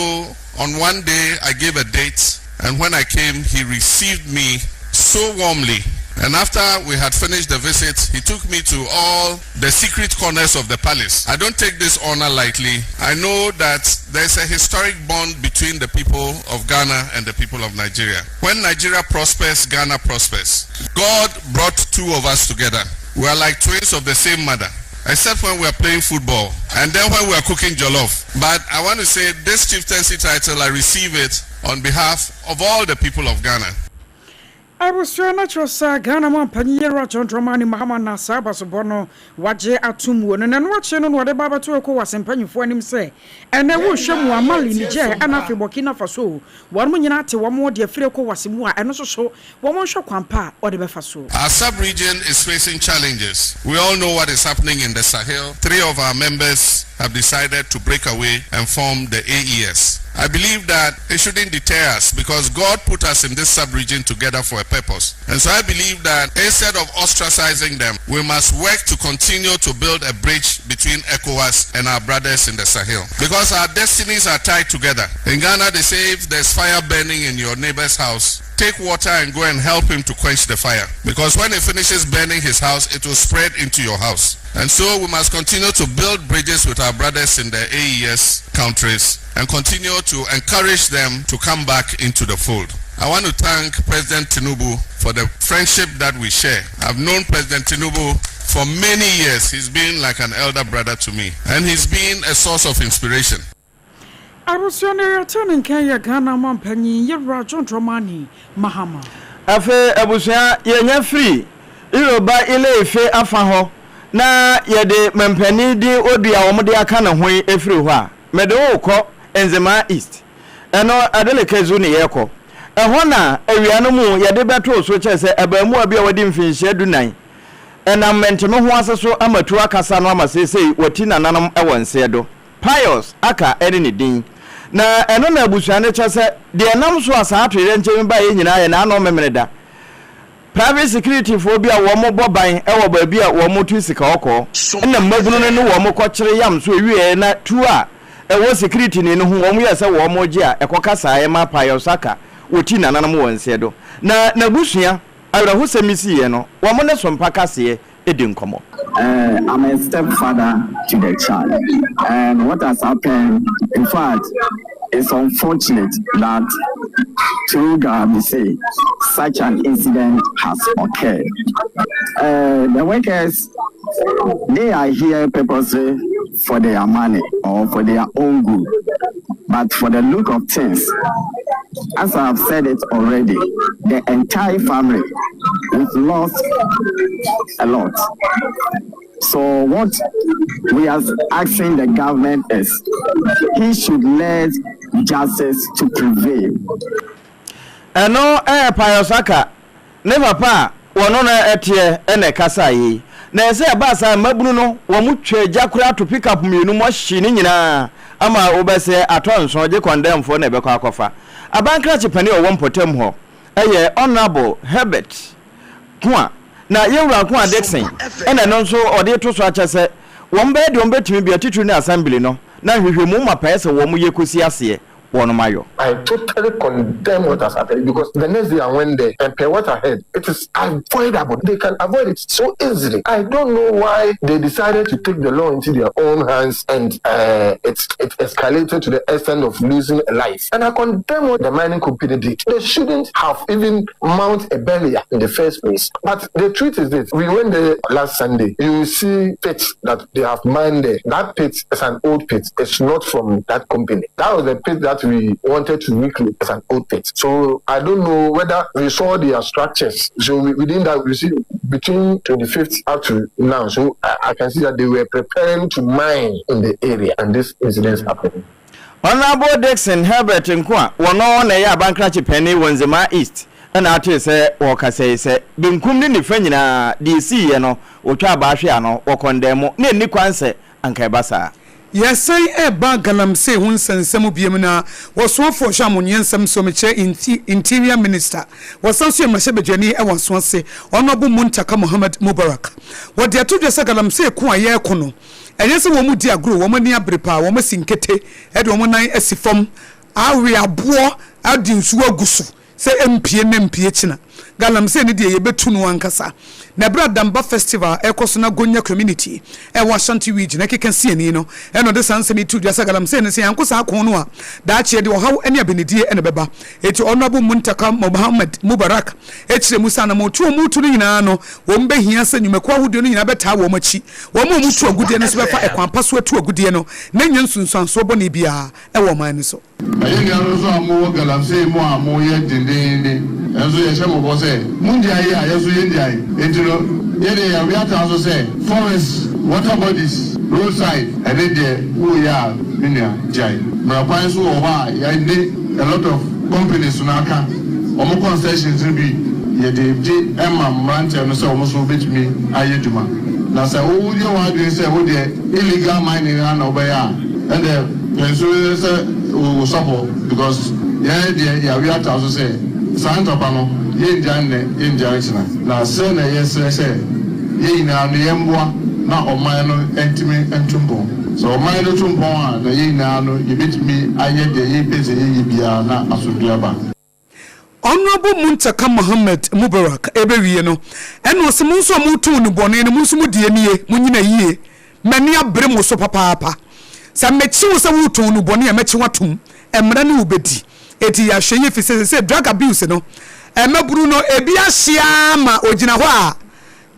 on one day, I gave a date, and when I came, he received me so warmly. And after we had finished the visit, he took me to all the secret corners of the palace. I don't take this honor lightly. I know that there's a historic bond between the people of Ghana and the people of Nigeria. When Nigeria prospers, Ghana prospers. God brought two of us together. We are like twins of the same mother except when we are playing football and then when we are cooking jollof. But I want to say this chieftaincy title, I receive it on behalf of all the people of Ghana. Abusua no kyerɛ sɛ Ghana manpanyin Yewura John Dramani Mahama na saa abasobɔ no wagye atom wɔ no na ɛno akyi no na ɔde ba abɛto Ecowas mpanyimfoɔ anim sɛ ɛnɛ wohwɛ mu a Mali, Niger ɛna afei Burkina Faso wɔnom nyinaa ate wɔn de afiri Ecowas mu a ɛno nso so wɔn nhwɛ kwan pa a wɔde bɛfa so. Our sub-region is facing challenges. We all know what is happening in the Sahel. Three of our members. have decided to break away and form the AES. I believe that it shouldn't deter us because God put us in this sub-region together for a purpose. And so I believe that instead of ostracizing them, we must work to continue to build a bridge between ECOWAS and our brothers in the Sahel. Because our destinies are tied together. In Ghana, they say if there's fire burning in your neighbor's house, take water and go and help him to quench the fire. Because when he finishes burning his house, it will spread into your house. And so we must continue to build bridges with our brothers in the AES countries and continue to encourage them to come back into the fold. I want to thank President Tinubu for the friendship that we share. I've known President Tinubu for many years. He's been like an elder brother to me, and he's been a source of inspiration. Abusua no yɛte ne nka yɛ Ghana manpanyin Yewura John Dramani Mahama. Afei abusua yɛnya firi Yoruba Ile Ife afa hɔ na yɛde mampanin din Odu a wɔde aka ne ho yi firi hɔ a, mede wo rekɔ Nzemaa East. Ɛno Adeleke zu ne yɛrekɔ. Ɛhɔ na awia no mu yɛde bɛtoo so kyerɛ sɛ abaamua bi a wadi mfinhyia dunan nam mente-me-ho-ase so ama tu akasa no ama seesei wati nananom wɔ nseɛ do. Pius Aka ne ne din. Na ɛno na abusua no kyɛ sɛ deɛ ɛnam so a saa atoyerɛnkyɛm yi baeɛ nyinaa yɛ n'ano Memeneda. Private security foɔ bi a wɔn bɔ ban wɔ baabi a wɔn tu sika ɔkɔɔ na mmabunu no ne wɔn kɔ kyere yam so ɛwieɛ na tuo a ɛwɔ security ni no ho wɔn yɛɛ sɛ wɔn gye a ɛkɔ kasaeɛ ma Pius Aka wɔti nananom wɔ nseɛ do. Na n'abusua awerɛhosɛm yi siiɛ no wɔn ne Sompa kaseɛ di nkɔmmɔ. Uh, I'm a stepfather to the child. And what has happened, in fact, it's unfortunate that through God, say, such an incident has occurred. Uh, the workers, they are here purposely for their money or for their own good. But for the look of things, as I have said it already, the entire family, we've lost a lot. So what we are asking the government is he should let justice to prevail. Ɛno yɛ Pius Aka ne papa a wɔno no teɛ na ɛkasaeɛ yi. Na ɛsɛ ɛbaa saa mmabunu no wɔn twaa gya koraa to pickup mmienu mu ahye ne nyinaa ama wobɛsɛ atɔ nso gye kɔndɛmfoɔ na ɛbɛkɔ akɔfa. Abankrakye panin a ɔwɔ mpɔtam hɔ yɛ Honourable Herbert Koa na yɛn wura Koa Dickson na ɛno nso ɔde reto so akyɛ sɛ wɔn bɛyɛ deɛ wɔn bɛtumi bia titiri ne assembly no na nhwehwɛmu mapa ɛsɛ wɔn yɛ kɔsi aseɛ wɔnom ayɔ. I totally condemn what has happened because the next day I went there and per what I heard, it is avoidable. They can avoid it so easily. I don't know why they decided to take the law into their own hands and uh, it, it escalated to the extent of losing a life. And I condemn what the mining company did. They shouldn't have even mount a barrier in the first place. But the truth is this: we went there last Sunday. You see pits that they have mined there. That pit is an old pit. It's not from that company. That was the pit that we wanted to reclaim as an old pit. So I don't know whether we saw their structures. So we, within that, we see between 25th up to now. So I, I can see that they were preparing to mine in the area, and this incident happened. Honourable Dickson Herbert nko a wɔno na ɛyɛ abankrakye panin wɔ Nzemaa East na atee sɛ wɔrekasa yi sɛ benkum ne nifa nyinaa deɛ ɛsiiɛ no wɔtwa abaa hwe ano wɔ kɔndɛn mu na ɛnni kwan sɛ anka ɛba saa. Yɛsan reba galamsey ho nsɛnsɛm biom na wɔsoafoɔ hwɛ amonyeɛ nsɛm so mekyerɛ Interior Minister wɔsan nso yɛ mmarahyɛbadwani wɔ Asoase Honourable Muntaka Mohammed Mubarak wɔde ato dwa sɛ galamsey ko a yɛreko no Ɛnyɛ sɛ wɔredi agorɔ, wɔn ani abere paa, wɔasi nkete de wɔn nan asi fam awe aboɔ ade nsuo agu so sɛ ɛmpue nnɛ mpue kyena. Galamsey no deɛ yɛbɛtu no ankasa. Na ɛberɛ a Damba Festival rekɔ so na Gonya Community ɛwɔ Ashanti Region ɛkeka si ani no ɛna ɔde saa nsɛm yi too dwa sɛ Galamsey no sɛ yɛanko saa ko no a daakye ɛde ɔhaw ne abenedie na ɛbɛba. Enti Honourable Muntaka Mohammed Mubarak kyerɛ mu sɛ anamɔntuo a wɔretu no nyinaa no wɔbɛhia sɛ nnwumakuo ahodoɔ no nyinaa bɛtaa wɔn akyi. Wɔn a wɔtu agudeɛ no nso bɛfa ɛkwan pa so atu agudeɛ no na ɛnnya nsunsuansoɔ bɔne biara wɔ ɔman no so. Na yɛn nuanom nso a mowɔ galamsey mu a moreyɛ denneennen nso, yɛhyɛ mo bɔ sɛ, mongyae a, yɛn nso yɛngyae. Enti no, yɛn deɛ yɛawe atra so sɛ, forest, water bodies, roadside, ɛne deɛ woreyɛ a, me nua, gyae. Mmara kwan nso wɔ hɔ a yɛne a lot of companies no aka, wɔn concessions no bi yɛde gye ma mmeranteɛ no sɛ wɔn nso bɛtumi ayɛ adwuma. Na sɛ woyɛ w'adwene sɛ wo deɛ illegal mining ara na wobɛyɛ a, ɛndeɛ yɛn nso sɛ wo sɔpɔ because yɛn deɛ yɛawe ataa so sɛ saa ntɔkwa no yɛngyae nnɛ, yɛngyae kyena. Na srɛ na yɛsrɛ sɛ yɛn nyinaa no yɛmmoa na ɔman no ntumi ntu mpɔn. Sɛ ɔman no tu mpɔn a na yɛn nyinaa no yɛbɛtumi ayɛ deɛ yɛpɛ sɛ yɛyɛ biara na asomdwoeɛ aba. Honourable Muntaka Mohammed Mubarak ɛbɛwie no ɛna ɔse mo nso a moto nnubɔne no mo nso mo deɛ nie, monyina yie, m'ani abere mo so papaapa. Sɛ mekye wo sɛ woretɔn nnubɔne a mɛkye wo atom, mmara ne wo bɛdi. Enti yɛ ahwɛyie firi sɛ seesei drug abuse no mmabunu no ebi ahye ara ma ɔgyina hɔ a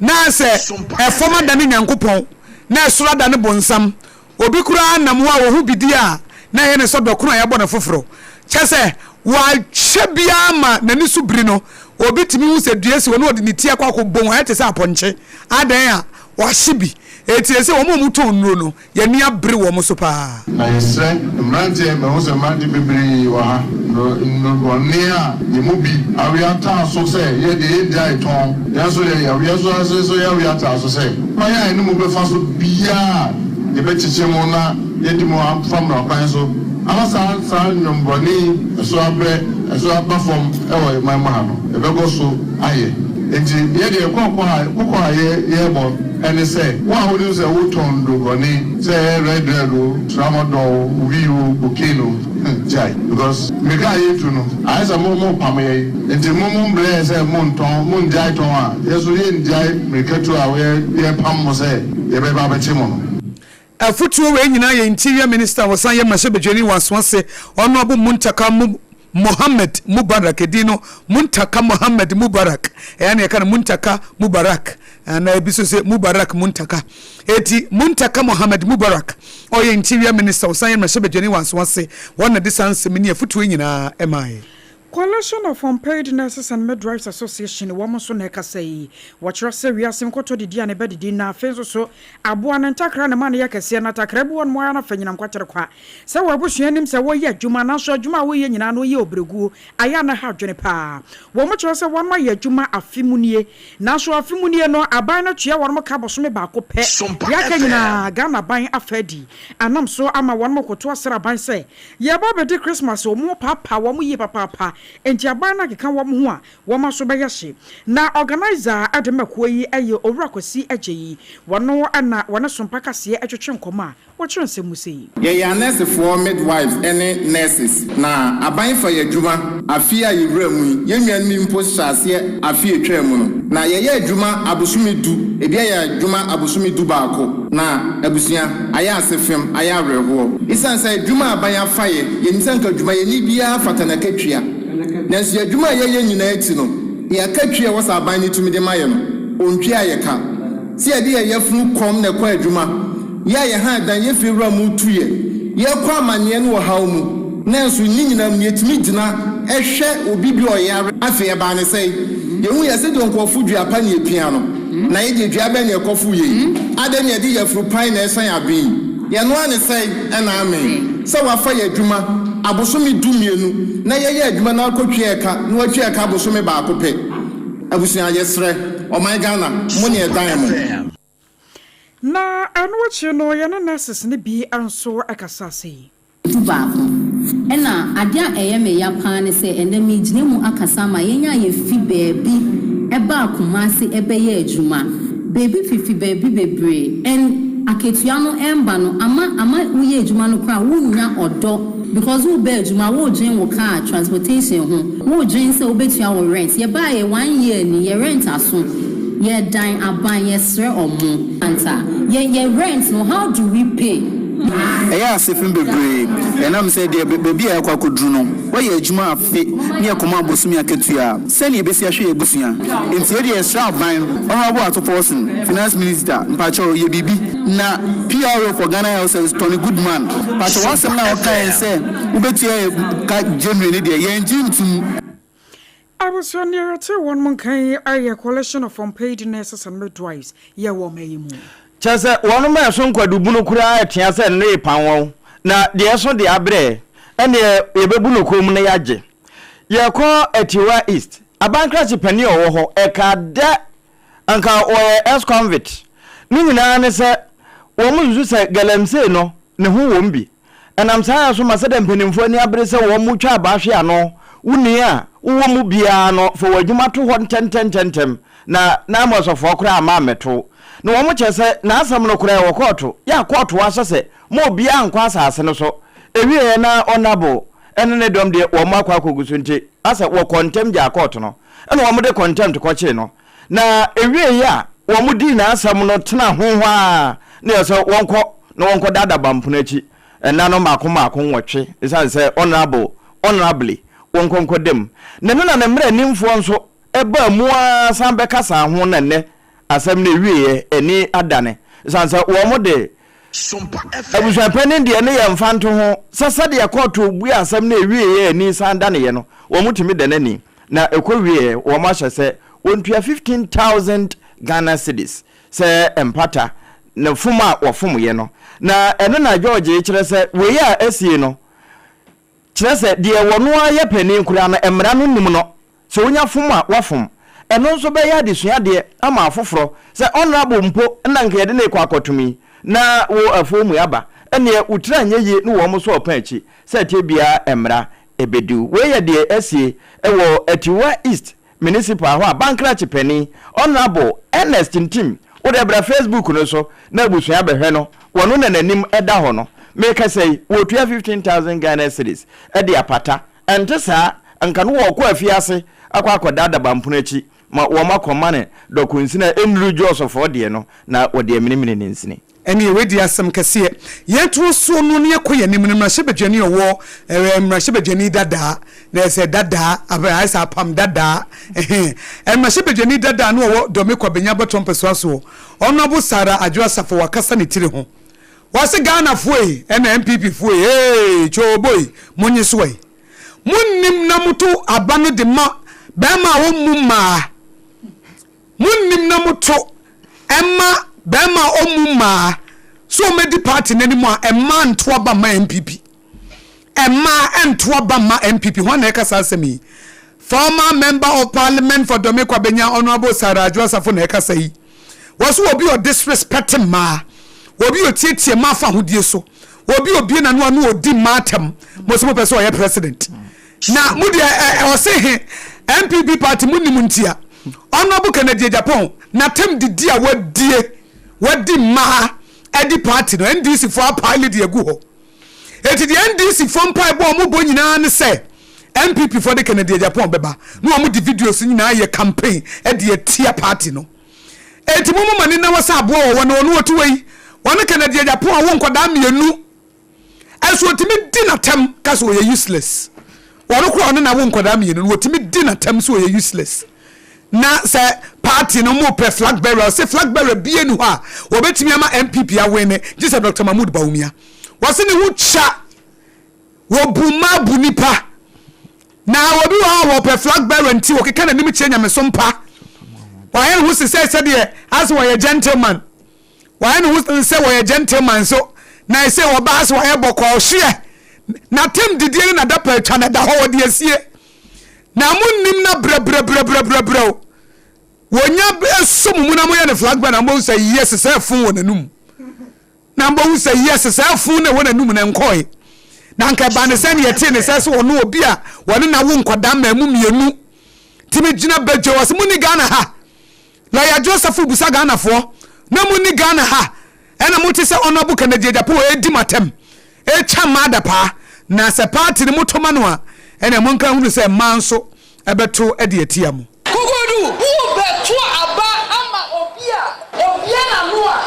na sɛ ɛfam adane Nyankopɔn na ɛsoro adane bonsam. Obi koraa nam hɔ a ɔhu bidie a na ɛyɛ no sɛ dɔkono a yɛabɔ no foforɔ. Kyerɛ sɛ wahyɛ biara ma n'ani so biri no. Obi tumi hu sɛ dua si hɔ na ɔde ne ti akɔ akɔbɔ mu, ayɛ te sɛ apɔnkye. Adɛn a wahye bi. Enti ɛsɛ sɛ wɔn a wɔtɔn nnuro no, yɛn ani abere wɔn so paa. Na yɛsrɛ mmeranteɛ, mahu sɛ mmerante bebree wɔ ha, no nnubɔne a yɛn mu bi awe ataa so sɛ yɛ deɛ yɛngyae tɔn, yɛn nso yɛ yɛawe so ase nso yɛawe ataa so sɛ kwan a yɛne mo bɛfa so biara a yɛbɛkyekye mo na yɛde mo afa mmara kwan so ama saa saa nnwom-bɔne yi ɛso abrɛ ɛso aba fam wɔ yɛn man mu ha no, yɛbɛkɔ so ayɛ. Enti yɛ deɛ kɔkɔ a kɔkɔ a yɛ yɛrebɔ. Ɛne sɛ, wo a wonim sɛ wotɔn nnurubɔne, sɛ ɛyɛ red red o, tramadol o, wii o, cocaine o, hmm, gyae. Because mmirika a yɛretu no, ayɛ sɛ mo morepam yɛn. Nti mo mombrɛ yɛn sɛ montɔn, mongyae tɔn a, yɛn nso yɛngyae mmirikatu a yɛrepam mo sɛ yɛbɛba abɛkye mo no. Afotuo wei nyinaa yɛ Interior Minister a ɔsan yɛ mmarahyɛbadwani wɔ Asoase, Honourable Muntaka Mohammed Mubarak, edin no Muntaka Mohammed Mubarak, ɛyɛ na yɛka no Muntaka Mubarak, anaa ebi nso sɛ Mubarak Muntaka. Eti Muntaka Mohammed Mubarak, ɔyɛ Interior Minister, ɔsan yɛ mmarahyɛbadwani wɔ Asoase, wɔn na de saa nsɛm ne afotuo nyinaa ɛmaeɛ. Coalition of Unpaid Nurses and Midwives Association wɔn nso na ɛkasa yi. Wɔkyerɛ sɛ wiase nkɔtɔ didi a ne ba didi na afei nso so aboa no ntakra ne ma no yɛ kɛseɛ na takra bi wɔ nom ara na fa nyinam kwakyere kwa. Sɛ wɔ abusua nim sɛ wɔyɛ adwuma nanso adwuma a wɔyɛ nyinaa no yɛ ɔbrɛguo ayɛ a na ɛha adwene paa. Wɔn kyerɛ sɛ wɔn ayɛ adwuma afe mu nie nanso afe mu nie no aban no atua wɔn ka bosome baako pɛ. Deɛ aka nyinaa Ghana aban afa adi anam so ama wɔn koto asrɛ aban sɛ Yɛreba abɛdi Christmas, wɔrepaapaa wɔn yie papaapa, enti aban no akeka wɔn ho a, wɔn aso bɛyɛ hye. Na organiser a de ma kuo yi yɛ Owura Kwasi Agyei. Wɔno na wɔne Sompa Kaseɛ twetwe nkɔmmɔ a wɔkyerɛ nsɛm mu sei. Yɛyɛ anɛɛsefoɔ, midwives, ne nurses, na aban fa yɛn adwuma afe a yɛwura mu yi, yɛn nuanom yi mpo hyɛɛ aseɛ afe a ɛtwaa mu no, na yɛyɛ adwuma abosome du, ebi ayɛ adwuma abosome du baako, na abusua. Ayɛ asefem, ayɛ awerɛhoɔ. Esiane sɛ adwuma a aban afa yɛ, yɛnim sɛ anka adwumayɛni biara fata n'akatua. Nanso yɛn adwuma a yɛyɛ nyinaa akyi no, yɛn akatua a ɛwɔ sɛ aban no tumi de ma yɛn no, ɔntwaa yɛn ka. Sɛ yɛde yɛn yafunu kɔm na ɛkɔ adwuma, yɛ a yɛhan dan, yɛn fiewura mu tu yɛ, yɛkɔ amanneɛ ne ɔhaw mu, nanso ne nyinaa mu no yɛtumi gyina hwɛ obi bi a ɔyare. Afei ɛbaa ne sɛn? Yɛhu yɛ sɛdeɛ nkurɔfo dua pa na ɛpia no. Na yɛ deɛ dua bɛn na ɛkɔfow yɛ yi? Adɛn na yɛde yafunu pan na ɛsan aben yi? Yɛnoa ne sɛn ɛna amen? Sɛ wafa yɛ adwuma abosome du mienu na yɛyɛ adwuma na akɔtwia ɛka na watwia ɛka abosome baako pɛ. Abusua yɛsrɛ ɔman Ghana mo ne ɛdan mo. Na ɛno akyi no yɛne nurses no bi nso kasaa sei. Dubaako. Ɛna adeɛ a ɛyɛ me ya paa ne sɛ ɛnnɛ megyina mu akasa ama yɛn a yɛfi baabi baa Kumasi bɛyɛ adwuma. Baabi fifi baabi bebree and akatua no ɛmba no ama ama woyɛ adwuma no koraa wonnya ɔdɔ because woreba adwuma woredwen wo car transportation ho, woredwen sɛ wobɛtua wo rent. Yɛbaeɛ one year ni yɛ rent aso, yɛdan aban yɛsrɛ ɔmo. Anta yɛ yɛ rent no how do we pay? Ɛyɛ asefem bebree. Ɛnam sɛ deɛ baabi a yɛakɔ akɔduru no, woayɛ adwuma afe ne ɛkɔm abosome akatua a, sɛn na yɛbɛsi ahwɛ yɛn abusua? Nti yɛdeɛ yɛsrɛ aban, Honourable Ato Forson, Finance Minister, mpakyɛw yɛ biribi. Na PRO for Ghana Health Service, Tony Goodman, mpakyɛw w'asɛm no a wokaeɛ sɛ wobɛtua yɛn ka January no deɛ, yɛngye ntom. Abusua nea yɛte wɔn nka yi yɛ Coalition of Unpaid Nurses and Midwives yɛ wɔ ɔman yi mu. Kyerɛ sɛ, wɔnom a ɛso nkwadubunu koraa retea sɛ nne repam wɔn, na deɛ ɛso deɛ abrɛ, ɛnneɛ yɛbɛbu no komm na yɛagye. Yɛkɔ Atiwa East, abankrakye panin a ɔwɔ hɔ, ɛkaa dɛ anka ɔyɛ ex-convict. Ne nyinaa ne sɛ wɔn susu sɛ galamsey no ne ho wom bi. Ɛnam saa yɛ so ma sɛdeɛ mpanimfoɔ ani abere sɛ wɔn twa abaa hwe ano, wo nua a wowɔ mu biara no fa w'adwuma to hɔ ntɛntɛntɛntɛm na na Amosfoɔ koraa amma ammɛto. Na wɔn kyerɛ sɛ n'asɛm no koraa ɛwɔ kɔɔto, yɛ a kɔɔto ahyɛ sɛ ma obiara nkɔ asase no so. Ɛwieɛ na Honourable ne ne dɔm deɛ wɔn akɔ akɔgu so nti asɛ wɔkɔɔ ntɛm gyaa kɔɔto no ɛna wɔn de contempt kɔkyee no. Na ɛwieɛ a wɔn dii n'asɛm no tena ho hɔ ara na yɛ sɛ wɔnkɔ na wɔnkɔ dada bampono akyi nna no mmaako mmaako nwɔtwe ɛsiane sɛ Honourable honourably wɔnkɔ nkɔda mu. Na ɛno na ne mmaranimfoɔ nso baa mu ara san bɛkasaa ho na nnɛ asɛm no ɛwieɛ ani adane ɛsiane sɛ wɔn de Abusuapanin deɛ ne yɛ mfa nto ho sɛ sɛdeɛ kɔɔto bue asɛm no ɛwieɛ ani san daneɛ no wɔn tumi da n'ani na ɛkɔ wieɛ wɔn ahyɛ sɛ wɔntua 15,000 Ghana cedis sɛ mpata ne fom a wɔfomyɛ no na ɛno na George kyerɛ sɛ wei a asie no Kyerɛ sɛ, deɛ wɔno ara yɛ panin koraa no, mmara no nnim no. Sɛ ɔnya fom a, wafom. Ɛno nso bɛyɛ adesua adeɛ ama afoforɔ. Sɛ honourable mpo na nka yɛde no rekɔ akɔtom yi, na wo afuo mu aba, ɛnneɛ wo tiri anyɛ yie ne wɔn nso ɔpa akyi. Sɛ ɛteɛ biara mmara bɛdi wo. Wei yɛ deɛ asie wɔ Atiwa East Municipal hɔ a Bankrakye panin, Honourable Ernest Ntim, wo deɛ bra Facebook no so na abusua bɛhwɛ no, wɔno na n'anim da hɔ no. Merekasa yi, wɔretua 15,000 Ghana cedis de apata. Ɛnte saa, anka no wɔrekɔ afiase akɔ akɔda adabampono akyi ma wɔakɔma no dɔkonsini a ɛnnuru Josfoɔ deɛ no na wɔde aminimini ne nsini. Ɛneɛ wei deɛ asɛm kɛseɛ. Yɛn toɔ soɔ no ne yɛkɔ yɛn anim no mmarahyɛbadwani ɔwɔ ɛɛ mmarahyɛbadwani dadaa na ɛsɛ dadaa abɛ ayɛ sɛ apam dadaa ɛhɛn mmarahyɛbadwani dadaa no ɔwɔ Dɔme Kwabenya abatoɔ mpɛsoa soɔ Honourable Sarah Adwoa Safo wakasa ne tiri ho wɔse Ghana foɔ yi ɛna NPP foɔ yi ee kyooboy monye soɔ yi monnim na moto aba no de ma bɛrima a ɔmmu mmaa Monnim na moto ɛma bɛɛma a ɔmmu mmaa sɛ ɔmɛdi party no anim a ɛmmaa nto aba mma NPP. Ɛmmaa ɛnto aba mma NPP. Hwan na ɛka saa asɛm yi? Former member of parliament for Dome Kwabenya Honourable Sarah Adwoa Safo na ɛkasa yi. Wɔse obi ɔdisrespect mmaa, obi ɔtiatia mmaa fahodie so, obi obie n'ano a na ɔdi mmaa atɛm, mo se mopɛ sɛ ɔyɛ president. Na mo deɛ ɛ ɔse he NPP party mo nim ntia Honourable Kennedy Agyapong natam didi a wadie wadi mmaa adi party no NDC foɔ apae de agu hɔ eti deɛ NDC foɔ mpaebɔ a wɔn bɔ nyinaa ne sɛ NPP foɔ de Kennedy Agyapong bɛba na wɔn de videos nyinaa yɛ campaign de atia party no eti mo mo mani na wɔ sɛ aboa wɔ wɔ na ɔno ɔte wɔ yi wɔne Kennedy Agyapong awo nkwadaa mmienu Ɛnso ɔtumi di n'atɛm ka sɛ ɔyɛ useless. Ɔno koraa ɔne n'awo nkwadaa mmienu no wɔtumi di n'atɛm sɛ ɔyɛ useless. Na sɛ party no mo pɛ flag bearer ɔse flag bearer bie ni hɔ a wɔbɛtumi ama NPP awene gye sɛ Dr. Mahmood Bawumia. Wɔse ne ho twa wɔbu mmaa bu nipa. Na obi wɔ hɔ a wɔpɛ flag bearer nti wɔkeka n'anim kyerɛ nyamesom pa. Wɔayɛ ne ho sesɛ sɛdeɛ asɛ wɔyɛ gentleman. Wayɛ ne ho sɛ wɔyɛ gentleman nso na ɛsɛ ɔbaa sɛ wayɛ bɔkɔɔ hyeɛ n'atam didie ne n'adapa atwa na ɛda hɔ wɔde asie na mo nnim na brɛbrɛbrɛbrɛbrɛw wɔnya ɛsɔ mo mu na moyɛ ne flag bearer na mobɛhu sɛ yes sɛ ɛfon wɔ n'anum na mobɛhu sɛ yes sɛ ɛfon na ɛwɔ n'anum na nkɔe na nka ɛba ne sɛ ne yɛtee ne sɛ sɛ ɔno obi a wɔne na wo nkwadaa mmaamu mmienu tumi gyina badwa wɔ sɛ mo ni Ghana ha Lawyer Joseph busa Ghana foɔ na mo nni Ghana ha ɛna mo te sɛ Honourable Kennedy Agyapong ɛredi mo atɛm ɛretwa mmaa adapaa na sɛ party no mo to ma no a ɛna mo nka nhunu sɛ mmaa nso ɛbɛto ɛde atia mo. Kokodu, Worebɛto aba ama obi a obue n'ano a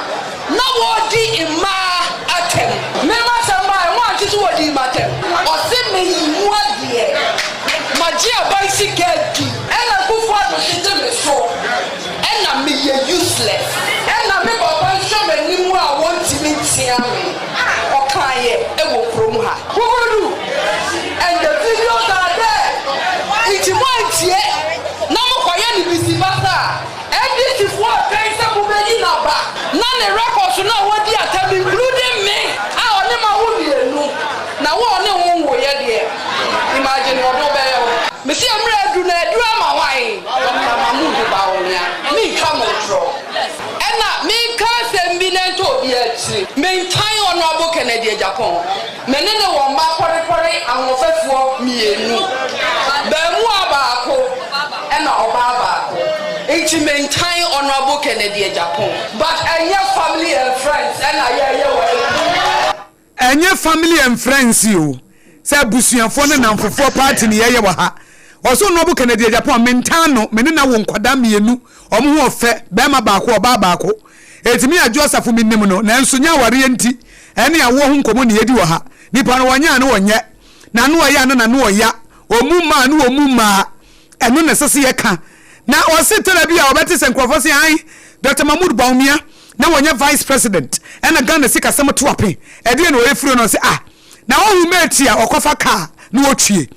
na wɔredi mmaa atɛm. Me m'asɛm baeɛ, moante sɛ wɔdii m'atɛm? Ɔse meyi mu adeɛ, magye aban sika adi. Ɛna Kuffo Addo tete me so ɛna me yɛ useless. Ɛna me papa nhwɛ m'anim a wɔntumi ntea me ɔkaeɛ ɛwɔ kurom ha. Kukurudu and the videos are there nti mo antie na mo kɔyɛ no bisibasa a NDC foɔ retwɛn sɛ mo bɛyi no aba na ne records no a wadi atam including me a ɔne mawo mmienu na wo a ɔne wo nwoeɛ deɛ imagine nea ɔde wo bɛyɛ wo. Mese mmerɛ adu na aduru ama hwan? Doctor Mahmood Bawumia, mentwa mo ntorɔ. Ɛna meka sɛ. Agyapong. Me ne no wɔ mma pɔrepɔre ahoɔfɛfoɔ mienu. Baamua baako ɛna ɔbaa baako. Nti mentan Honourable Kennedy Agyapong. But ɛnyɛ family and friends ɛna yɛɛyɛ wɔ NPP. Ɛnyɛ family and friends o, sɛ abusuafoɔ ne nnamfofoɔ party ne yɛyɛ wɔ ha. Ɔse Honourable Kennedy Agyapong mentaa no, me ne no awo nkwadaa mmienu, wɔn ho ɔfɛ, barima baako, ɔbaa baako. Enti me Adwo Asafo menim no, nanso nyɛ awareɛ nti, ɛne awoɔ ho nkɔmmɔ ne yɛdi wɔ ha. Nipa no ɔnyɛ a ne ɔnyɛ, n'ano ɔyɛ a ne n'ano ɔya, ɔmmu mmaa a ne ɔmmu mmaa. Ɛno na ɛsɛ sɛ yɛka. Na ɔse tɛrɛ bi a ɔbɛte sɛ nkurɔfoɔ se ae Doctor Mahmood Bawumia na wɔnyɛ vice president ɛna Ghana sikasɛm to ape ɛdeɛn na ɔyɛ firi no ɔse ah na ɔhu mate a ɔkɔfa car na ɔtwie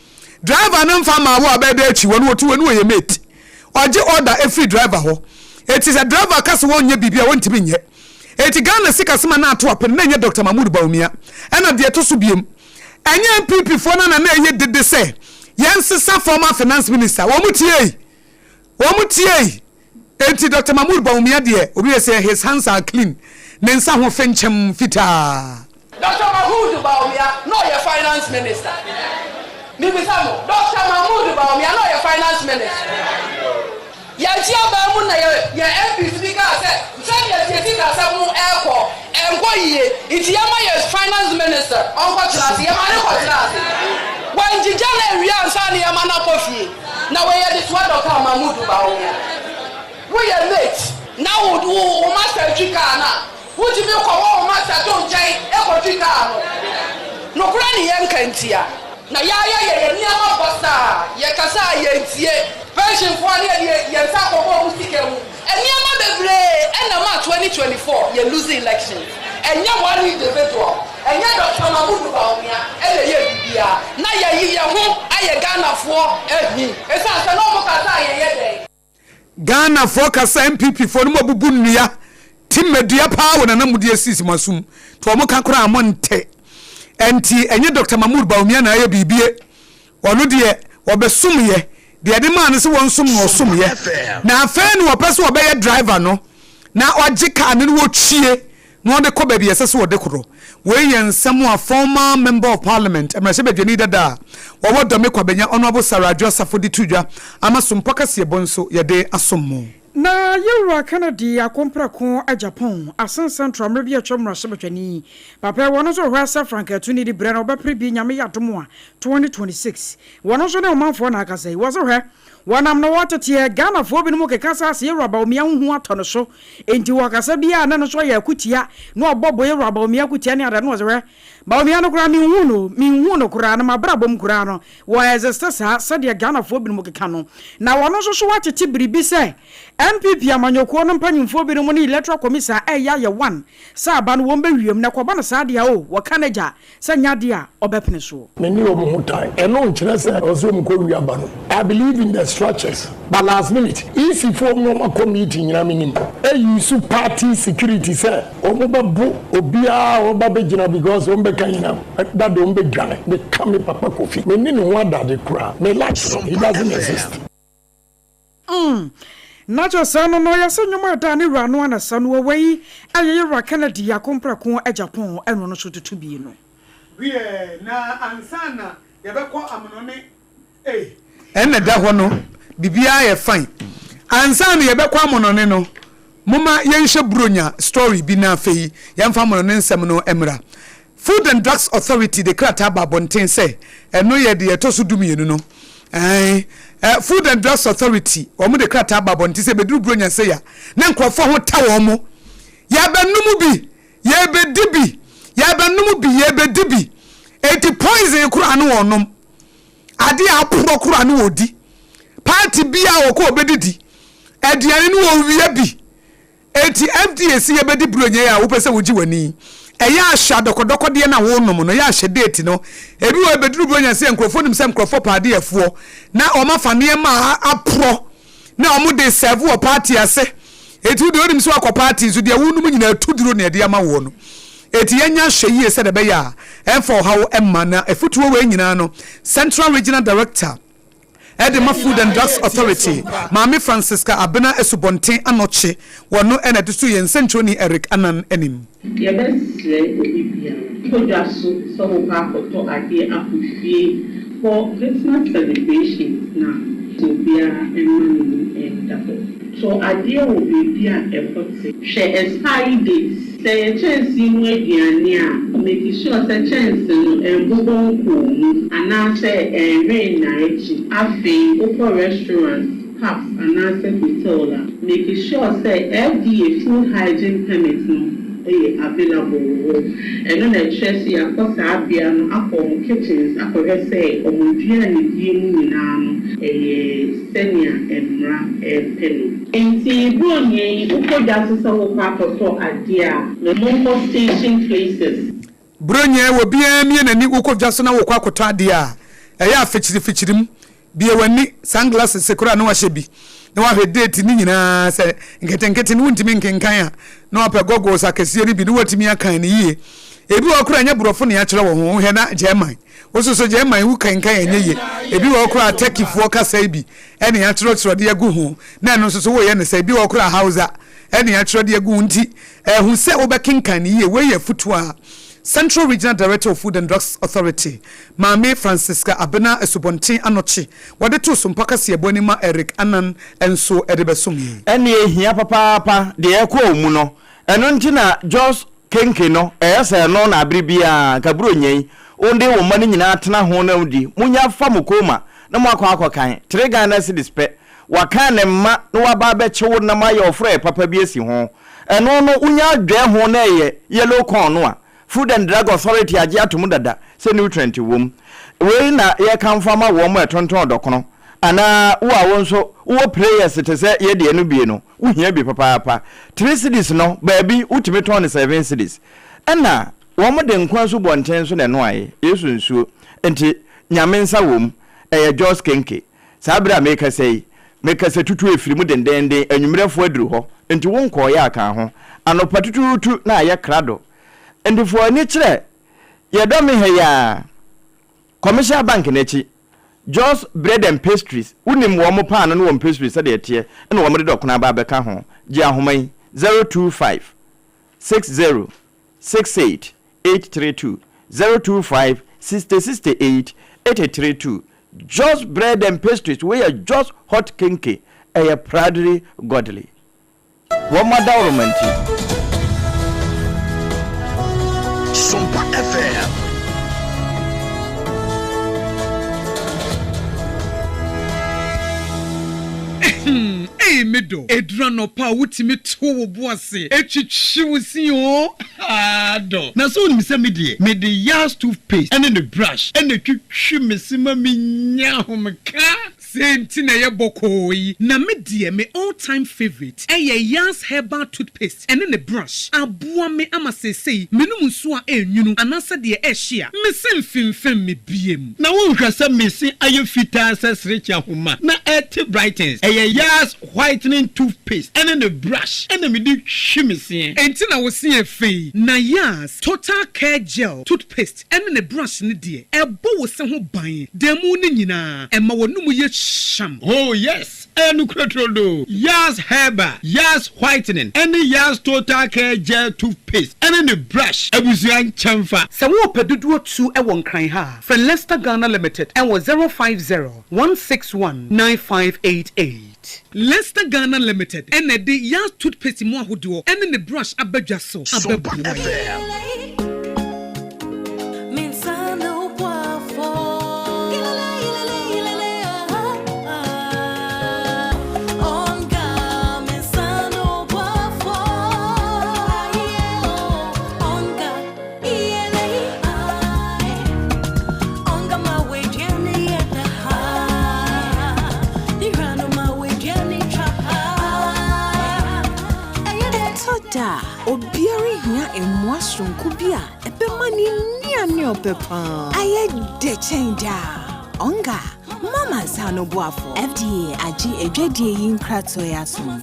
driver no mfa maa wo a bɛda akyi wɔn wɔtu wɔn wɔyɛ mate ɔgye order ɛfiri driver hɔ eti sɛ driver ka sɛ wɔnyɛ biribi a wɔntumi nyɛ eti Ghana sikasɛm a na ato ape no na ɛnyɛ Doctor Mahmood Bawumia ɛna deɛ ɛto so biem Ɛnyɛ NPP foɔ no na na ɛyɛ dede sɛ yɛnsesa former finance minister. Wɔn tiei. Wɔn tiei. Enti Doctor Mahmood Bawumia deɛ obi yɛ sɛ his hands are clean. Ne nsa ho fenkyem fitaa. Doctor Mahmood Bawumia na ɔyɛ finance minister. Mebisa mo, Doctor Mahmood Bawumia na ɔyɛ finance minister. Yɛn ti aban mu na yɛn yɛn MPs bi kaa sɛ sɛdeɛ yɛn sikasɛm no ɛrekɔ ɛnkɔ yie nti yɛma yɛn finance minister ɔnkɔtena ase. Yɛma no kɔtena ase. Wangyigya no anwie ansa na yɛma no akɔ fie. Na wei yɛde soa Dɔkta Mahmood Bawumia. Woyɛ mate na wo wo wo master twi kaa no a, wotumi kɔwɔ wo master to nkyɛn kɔtwi kaa no. Nokorɛ ne yɛnka ntia. Na yɛayɛ yɛn nneɛma basaa, yɛkasa a yɛntie, pensionfoɔ a ne yɛde yɛn nsa akɔbɔ wɔn sika mu, nneɛma bebree na ɛmaa 2024 yɛ lose elections. Ɛnyɛ one individual, ɛnyɛ Doctor Mahmood Bawumia na ɛyɛɛ biribiara. Na yɛayi yɛn ho ayɛ Ghanafoɔ ahi, ɛsiane sɛ na wɔkasa a yɛyɛ dɛn? Ghana foɔ kasa NPP foɔ no mo abubu nnua ti mmadua paa wɔ nana mudi asisi mo asum nti wɔn ka koraa mo nte ɛnti ɛnyɛ Doctor Mahmood Bawumia na ayɛ biribie ɔno deɛ ɔbɛsom yɛ deɛ ɛde maa no sɛ wɔn som no ɔsom yɛ na afei na ɔpɛ sɛ ɔbɛyɛ driver no na ɔgye kaa no na ɔtwie na ɔde kɔ baabi a ɛsɛ sɛ ɔde korɔ. Wei yɛ nsɛm a former Member of Parliament, mmarahyɛbadwani dada a ɔwɔ Dome Kwabenya, Honourable Sarah Adwo Asafo de to dwa ama Sompɔ Kaseɛbɔ nso yɛde asom mo. Na Yewura Kennedy Akompreko Agyapong, Asen Central mmerɛ bi a atwam mmarahyɛbadwani, papa yi wɔno nso hwɛ sɛ frankaatuni de brɛ no ɔbɛpere bi Nyame yɛ adom a 2026 wɔno nso ne ɔmanfoɔ na akasa yi wɔse hwɛ wɔnam no wɔteteɛ Ghanafoɔ binom keka sɛ ase Yewura Bawumia ho hu atɔ no so Enti wɔ ɔkasa biara a na ɛno nso ɔyɛ akutia na ɔbɔ bɔ yɛwura Bawumia akutia ne ada na ɔsɛ hwɛ Bawumia no koraa menhuu no menhuu no koraa no mabrabɔ mu koraa no wɔ existe saa sɛdeɛ Ghanafoɔ binom keka no na wɔno nso so watete biribi sɛ NPP amanyɔkuo no mpanyinfoɔ binom ne Electoral Commission a ɛyɛ ayɛ one sɛ aba no wɔn bɛwiem na ɛkɔba no saa deɛ o wɔka no agya sɛ nyɛ adeɛ a ɔbɛpene soɔ. Me ne wɔn ho tan. Ɛno nkyerɛ sɛ ɛwɔ sɛ wɔn kɔ wia ba no. I believe in the structures but last minute EC foɔ ne wɔn akɔ meeting nyinaa me nim. Ɛ use party security sɛ wɔn bɛ bo obiara a ɔba bɛ gyina because wɔn bɛ ka nyinaa that day wɔn bɛ dwane. Me ka me papa Kofi me ne ne ho adade koraa me like no he doesn't exist. Mm. Na kyerɛ sɛ no no yɛ sɛ nnwom a ɛda ne wura no anasa no wɔ wei ɛyɛ yɛ wura Kennedy Yako Mprako Agyapong ɛno no so toto bi no. Wiɛ, na ansa na yɛbɛkɔ amonɔne ei. Ɛna ɛda hɔ no, biribiara yɛ fine. Ansa na yɛbɛkɔ amonɔne no, momma yɛnhwɛ Buronya story bi na afei yɛmfa amonɔne nsɛm no mmra. Food and Drugs Authority de krataa ba abɔnten sɛ ɛno yɛ deɛ ɛtɔ so dumienu no. Ɛɛ, Food and Drugs Authority, wɔn de krataa ba abɔnten sɛ ɛbɛduru Buronya sei a, na nkurɔfoɔ ho ta wɔn. Yɛbɛnom bi, yɛbɛdi bi, yɛbɛnom bi, yɛbɛdi bi. Enti poison koraa no wɔnom. Adeɛ a aporɔ koraa no wɔdi. Party biara wɔkɔ wɔbɛdidi. Aduane no wɔwia bi. Enti FDA se yɛbɛdi Buronya yi a wopɛ sɛ wogye w'ani yi, ɛyɛ a hwɛ adɔkɔdɔkɔdeɛ no a worenom no, ɛyɛ a hwɛ date no. Ebi wɔ hɔ ɛbɛduru Buronya sɛ nkurɔfoɔ nim sɛ nkurɔfoɔ pɛ adeɛfoɔ na wɔafa nneɛma a aporɔ na wɔde resɛɛve wɔ party ase. Enti wo deɛ wonim sɛ woakɔ party nso deɛ wonom nyinaa atuduro na ɛde ama woɔ no. Enti yɛnyɛ ahwɛyie sɛdeɛ ɛbɛyɛ a ɛmfa ɔhaw mma. Na afutuo wei nyinaa no, Central Regional Director. de ma Food and Drugs Authority, Maame Francisca Abena Asubɔnten Anokye, wɔ no na ɛde too yɛn nsɛnkyerɛwni Eric Annan anim. Yɛbɛsrɛ obi biara, kɔ dwa so sɛ wokɔ akɔtɔ adeɛ akɔ fie for Christmas celebrations no a, obiara mma n'ani nda hɔ. Tɔ adeɛ wɔ baabi a ɛhɔ te. Hwɛ expiry date. Sɛ ɛyɛ kyɛnsee mu aduane a, make sure sɛ kyɛnsee no ɛmbobɔ nkɔɔ mu anaasɛ ɛnwe nnarekye. Afei wokɔ restaurant, pubs anaasɛ hotel a, make sure sɛ FDA food hygiene permit no yɛ available wɔ hɔ. Ɛno na ɛkyerɛ sɛ yɛakɔ saa bea no akɔ wɔn kitchens akɔhwɛ sɛ wɔn aduanedie mu nyinaa no ɛyɛ sɛnea mmara pɛ no. Enti Buronya yi wokɔ dwa so sɛ wokɔ akɔtɔ adeɛ a, monkɔ station places. Buronya yi obiara mmue n'ani wokɔ dwa so na wokɔ akɔtɔ adeɛ a, ɛyɛ a fikyirifikyiri mu, bue w'ani, sunglasses koraa na wahyɛ bi, na wahwɛ date no nyinaa, sɛ nketenkete no wontumi nkenkan a, na wapɛ goggles akɛseɛ no bi na watumi akan no yie. Ebi wɔ hɔ koraa ɛnyɛ borɔfo na yɛatwerɛ wɔ ho, wohwɛ na German. Wo nso so German wo kenkan ɛnyɛ yie. Ebi wɔ hɔ koraa Turkeyfoɔ kasa yi bi ɛna yɛatwerɛtwerɛ de agu ho na ɛno nso so woyɛ no sɛ ebi wɔ hɔ koraa Hausa ɛna yɛatwerɛ de agu ho nti ɛho sɛ wobɛkenkan no yie. Wei yɛ afutuo a Central Regional Director of Food and Drugs Authority, Maame Francisca Abena Asubɔnten Anokye wɔde too Sompa Kaseɛbɔ anim ma Eric Annan nso de bɛsom yɛn. Ɛnneɛ ɛhia papaapa deɛ ɛkɔ wo mu no, ɛno nti na Jos Kenke no, ɛyɛ sɛ ɛno na bere biara, nka Buronya yi, wode wo mma no nyinaa tena ho na wodi. Monya fa mo koma na moakɔ akɔkan tre Ghana cedis pɛ. Wakan ne mma na waba abɛkye wo nam ayɛ ɔfrɔeɛ papa bi asi ho. Ɛno no, wonya dwɛɛ ho na ɛyɛ yellow corn no a, Food and Drug Authority agye atom dada sɛ nutrient wom. Wei na yɛkamfo ama wɔn a ɛtontɔn dɔkono anaa wo a wo nso wowɔ prayers te sɛ yɛdeɛ no bie no. Wohia bi papaapa. Tre cedis no, baabi wotumi tɔn no seven cedis. Ɛna wɔn de nkwa asubɔnten nso na ɛnoae, Yesu nsuo. Nti Nyame nsa wɔ mu. Ɛyɛ Jos Kenke. Saa bere a merekasa yi, mekasa tutu efiri mu dendeenden, anwummerɛfoɔ aduru hɔ. Nti wo nkɔɔeɛ a ka ho. Anɔpa tutuutu na ayɛ krado. Nti fa w'ani kyerɛ yɛdɔ me ha yi ara. Commercial Bank no akyi, Jos Bread and Pastries, wonim wɔn paano ne wɔn pastries sɛdeɛ ɛteɛ, ɛna wɔde dɔkono aba abɛka ho. Gye ahoma yi, 025 60 68 832, 025 60 68 832. Jos Bread and Pastries, wei yɛ Jos Hot Kenke, ɛyɛ proudly godly. Wɔn adaworoma nti. Sompa FM. Ei me dɔ, ɛduru anɔpa a wotumi to wo bo ase twitwi wo se oo, haa dɔ. Na sɛ wonim sɛ me deɛ, mede Yas toothpaste ne ne brush na ɛtwitwi me se ma menya ahomeka. Sei nti na ɛyɛ bɔkɔɔ yi. Na me deɛ me all time favourite ɛyɛ Yas herbal toothpaste ɛne ne brush. Aboa me ama seesei menom nsuo a ɛnwunu anaasɛ deɛ ɛhye a, me se mfemfem me biam. Na wonhwɛ sɛ me se ayɛ fitaa sɛ serekye ahoma na ɛte brightens. Ɛyɛ Yas whitening toothpaste ɛne ne brush ɛna mede twi me seɛ. Enti na wo se yɛ fɛ yi. Na Yas total care gel toothpaste ɛne ne brush no deɛ, ɛbɔ wo se ho ban da mu no nyinaa, ɛma w'anomu yɛ hyam. Oh yes, ɛyɛ nokorɛ turodoo. Yas Herbal, Yas Whitening, ɛne Yas Total Care Gel Toothpaste ɛne ne brush abusua nkyɛnfa. Sɛ worepɛ dodoɔ tu wɔ Nkran ha a, frɛ Lester Ghana Limited wɔ 050 161 9588. Lester Ghana Limited na ɛde Yas Toothpaste mu ahodoɔ ne ne brush aba dwa so abɛboa yɛn. Ɛtɔ da a, obiara hia mmoa soronko bi a ɛbɛma ne nnuane a ɔpɛ paa ayɛ dɛ kyɛn daa. Onga, Mama nsa ano boafo. FDA agye adwadie yi nkratoɔ yi atom.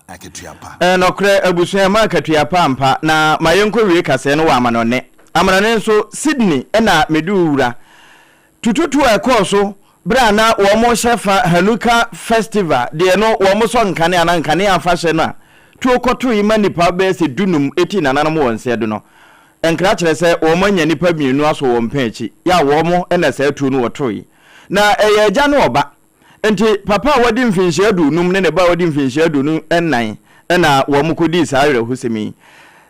Akatua pa. Ɛyɛ nɔkorɛ, abusua, ɛma akatua pa ampa. Na ma yɛnkɔ wie kasɛɛ no wɔ amanɔne. Amanɔne nso, Sydney na mede wo wura. Tututu a ɛkɔɔ so berɛ a na wɔrehyɛ fa Hanukkah festival, deɛ no wɔsɔ nkanea anaa nkanea afahyɛ no a tuo kɔtoe ma nnipa bɛyɛ sɛ dunum tii nananom wɔn nsa du no, nkra kyerɛ sɛ wɔanya nnipa mmienu asɔ wɔn pɛn akyi, yɛ a wɔn na saa tuo no wɔtoe. Na ɛyɛ agya ne ɔba. Enti papa a wadi mfinhyia aduonum ne ne ba a wadi mfinhyia 24 na wɔkodii saa awerɛhosɛm yi.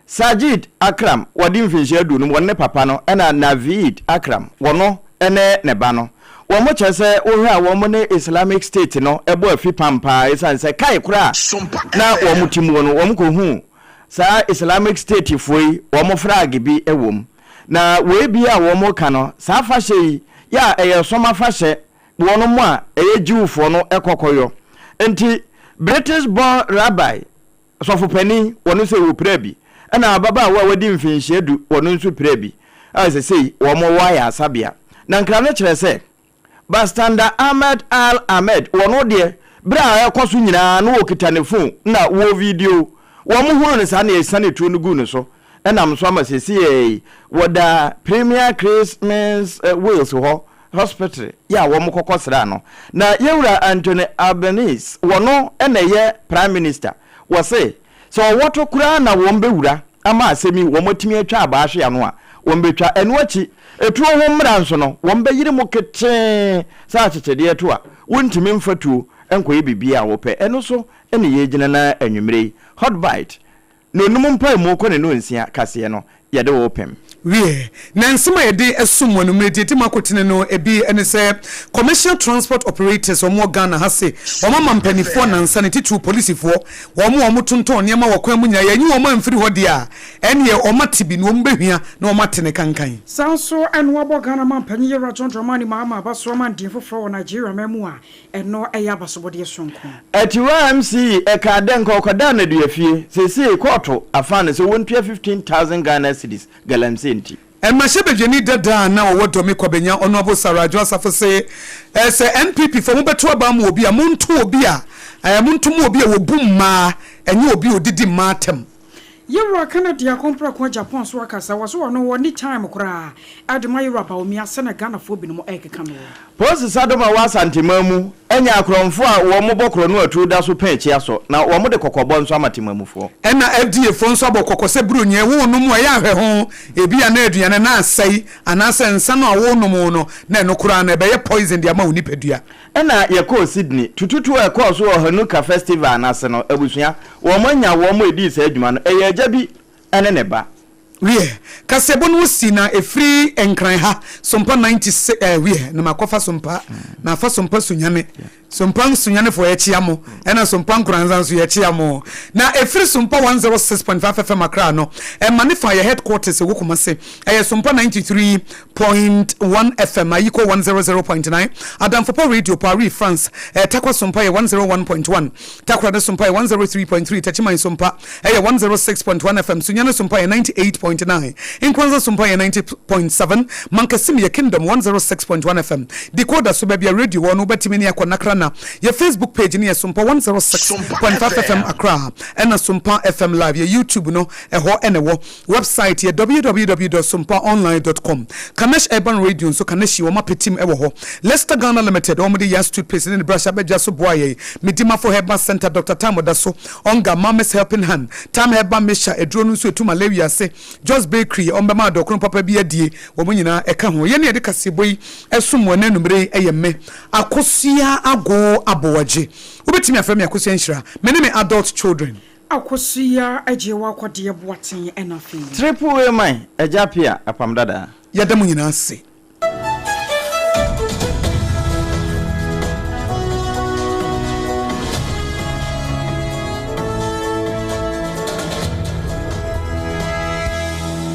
Sajid Akram, wadi mfinhyia 50, wɔne ne papa no, ɛna Naveed Akram, wɔno ne ne ba no. Wɔkyerɛ sɛ wohwɛ a wɔn ne Islamic State no bɔ afipam paa esiane sɛ kae koraa a na wɔte muo no wɔkɔhuu saa Islamic State foɔ yi wɔn frag bi wɔ mu. Na wei bi a wɔka no, saa afahyɛ yi yɛ a ɛyɛ som afahyɛ wɔnom a ɛyɛ Jewfoɔ no kɔ kɔyɔ. Enti British born rabbi, sɔfopanin, wɔno sei wɔpiraa bi, ɛna ababaawa a wadi mfinhyia du wɔno nso piraa bi, a sesei wɔn wɔ ayaresabea. Na nkra no kyerɛ sɛ Bastanda Ahmed Al Ahmed wɔno deɛ berɛ a ɛrekɔ so nyinaa no wɔkita ne phone na wɔ video. Wɔn hunuu no saa na yɛsiane tuo no guu ne so Ɛnam so ama seesei wɔda Premier Chris Mins Wales hɔ Hospital yɛ a wɔn kɔkɔ sraa no. Na Yɛwura Anthony Albanese wɔno na ɛyɛ Prime Minister. Wɔse sɛ ɔwɔ to koraa na wɔn bɛwura ama asɛm yi wɔn atumi atwa abaa ahwe ano a, wɔn bɛtwa. Ɛno akyi etuo ho mmara nso no wɔn bɛyere mu ketee sɛ akyekyedeɛ to a wontumi mfa tuo nkɔyɛ biribiara a wopɛ. Ɛno so na yɛgyina na anwumerɛ yi Hot Bite Nonum mpaemu kɔ ne nonsia kaseɛ no, yɛde wo pem. Wiɛ, na nsɛm a yɛde som mo anwummere deɛ ɛdi mu akotene no bi ne sɛ Commercial Transport Operators wɔn wɔ Ghana ha se wɔn ama mpaninfoɔ nnansa ne titiriw polisifoɔ wɔn a wɔtontɔn nneɛma wɔ kwan mu nyinaa yɛanyi wɔn amfiri hɔ deɛ a ɛneɛ wɔn ate bi na wɔn bɛhwia na wɔn ate ne kankan. Saa nso na wɔabɔ Ghana manpanyin Yewura John Dramani Mahama abasoa ma ndin foforɔ wɔ Nigeria man mu a Ɛno yɛ abasobɔdeɛ soronko. Atiwa MC yi ɛkaa dɛ nka ɔkɔdaa nnaduafie, seesei kɔɔto afaa no sɛ wɔntua 15,000 Ghana cedis galamsey nti. Mmarahyɛbadwani dada a na ɔwɔ Dɔme Kwabenya Honourable Sarah Adwo Asafo se sɛ NPP foɔ mobɛto aba ama obi a monto obi a monto ma obi a wɔbu mmaa ɛnyɛ obi a ɔdidi mmaa atɛm. Yewura Kennedy Akomprako Agyapong nso akasa, wɔse ɔno ɔnni time koraa de ma Yewura Bawumia sɛnea Ghanafoɔ binom ɛrekeka no. Polisi Sadom a ɛwɔ Asanteman mu anya akorɔmfoɔ a wɔn bɔ korɔno atuo da so pɛn akyi asɔ, na wɔn de kɔkɔbɔ nso ama temanmufoɔ. Ɛna FDA foɔ nso abɔ kɔkɔ sɛ buronya worenom a ɛyɛ ahwɛho, ebia na aduane no asɛe anaasɛ nsa no a worenom no na ɛno koraa no ɛbɛyɛ poison de ama wo nipadua. Ɛna yɛkɔɔ Sydney. Tututu a ɛkɔɔ so wɔ Hanukkah festival no ase no, abusua, wɔanya wɔn a edii saa dwuma no. Ɛyɛ agya bi ne ne ba. Wiɛ, kaseɛbɔ no si na ɛfiri Nkran ha, Sompa 96, eh, wiɛ, na makɔfa Sompa, mafa Sompa Sunyani, Sompa Sunyanefoɔ yɛkyea mo, ɛna Sompa Nkoranza nso yɛkyea mo. Na ɛfiri Sompa 106.5 FM Accra no, ɛma ne fa yɛ headquarters ɛwɔ Kumasi, ɛyɛ Sompa 93 Point one FM, Ayiko 100.9, Adamfo Pa Radio, Paris, France, eh, Tarkwa Sompa yɛ 101.1, Takoradi Sompa yɛ 103.3, Techiman Sompa yɛ 106.1 FM, Sunyani Sompa yɛ 98.9, Nkoranza Sompa yɛ 90.7, Mankasim yɛ Kingdom 106.1 FM. Decoder so baabi a radio wɔ no wobɛtumi ne akɔ Nakrana. Yɛ Facebook page no yɛ Sompa 106.5 FM Accra ɛna Sompa FM Live. Yɛ YouTube no ɛhɔ na ɛwɔ. Wɛbsaet yɛ www dot sompaonline dot com. Kanesh Urban Radio nso, Kaneshie, wɔn apɛ team wɔ hɔ. Leicester Ghana Limited, wɔn de Yas Toothpaste ne ne brush aba dwa so boa yɛn. Medimafo Herbal Centre, Doctor Tam Ɔdaso, Onga, Mames Helping Hand, Tam Herbal Mixture, aduro no nso ɛtu malaria ase. Jos Bakery, wɔn bɛma adɔkono papa bi adie. Wɔn nyinaa ɛka ho. Yɛn a yɛde kaseɛbɔ yi som mo ɛnnɛ anwummere yi yɛ me, Akosua Agoo Aboagye. Wobɛtumi afrɛ me Akosua Nhyira. Me ne me adult children. Akosua agye w'akɔdeɛ boaten ɛna afei. Triple A man, Agya Appiah, Apam Dadaa. Yɛda mo nyinaa ase.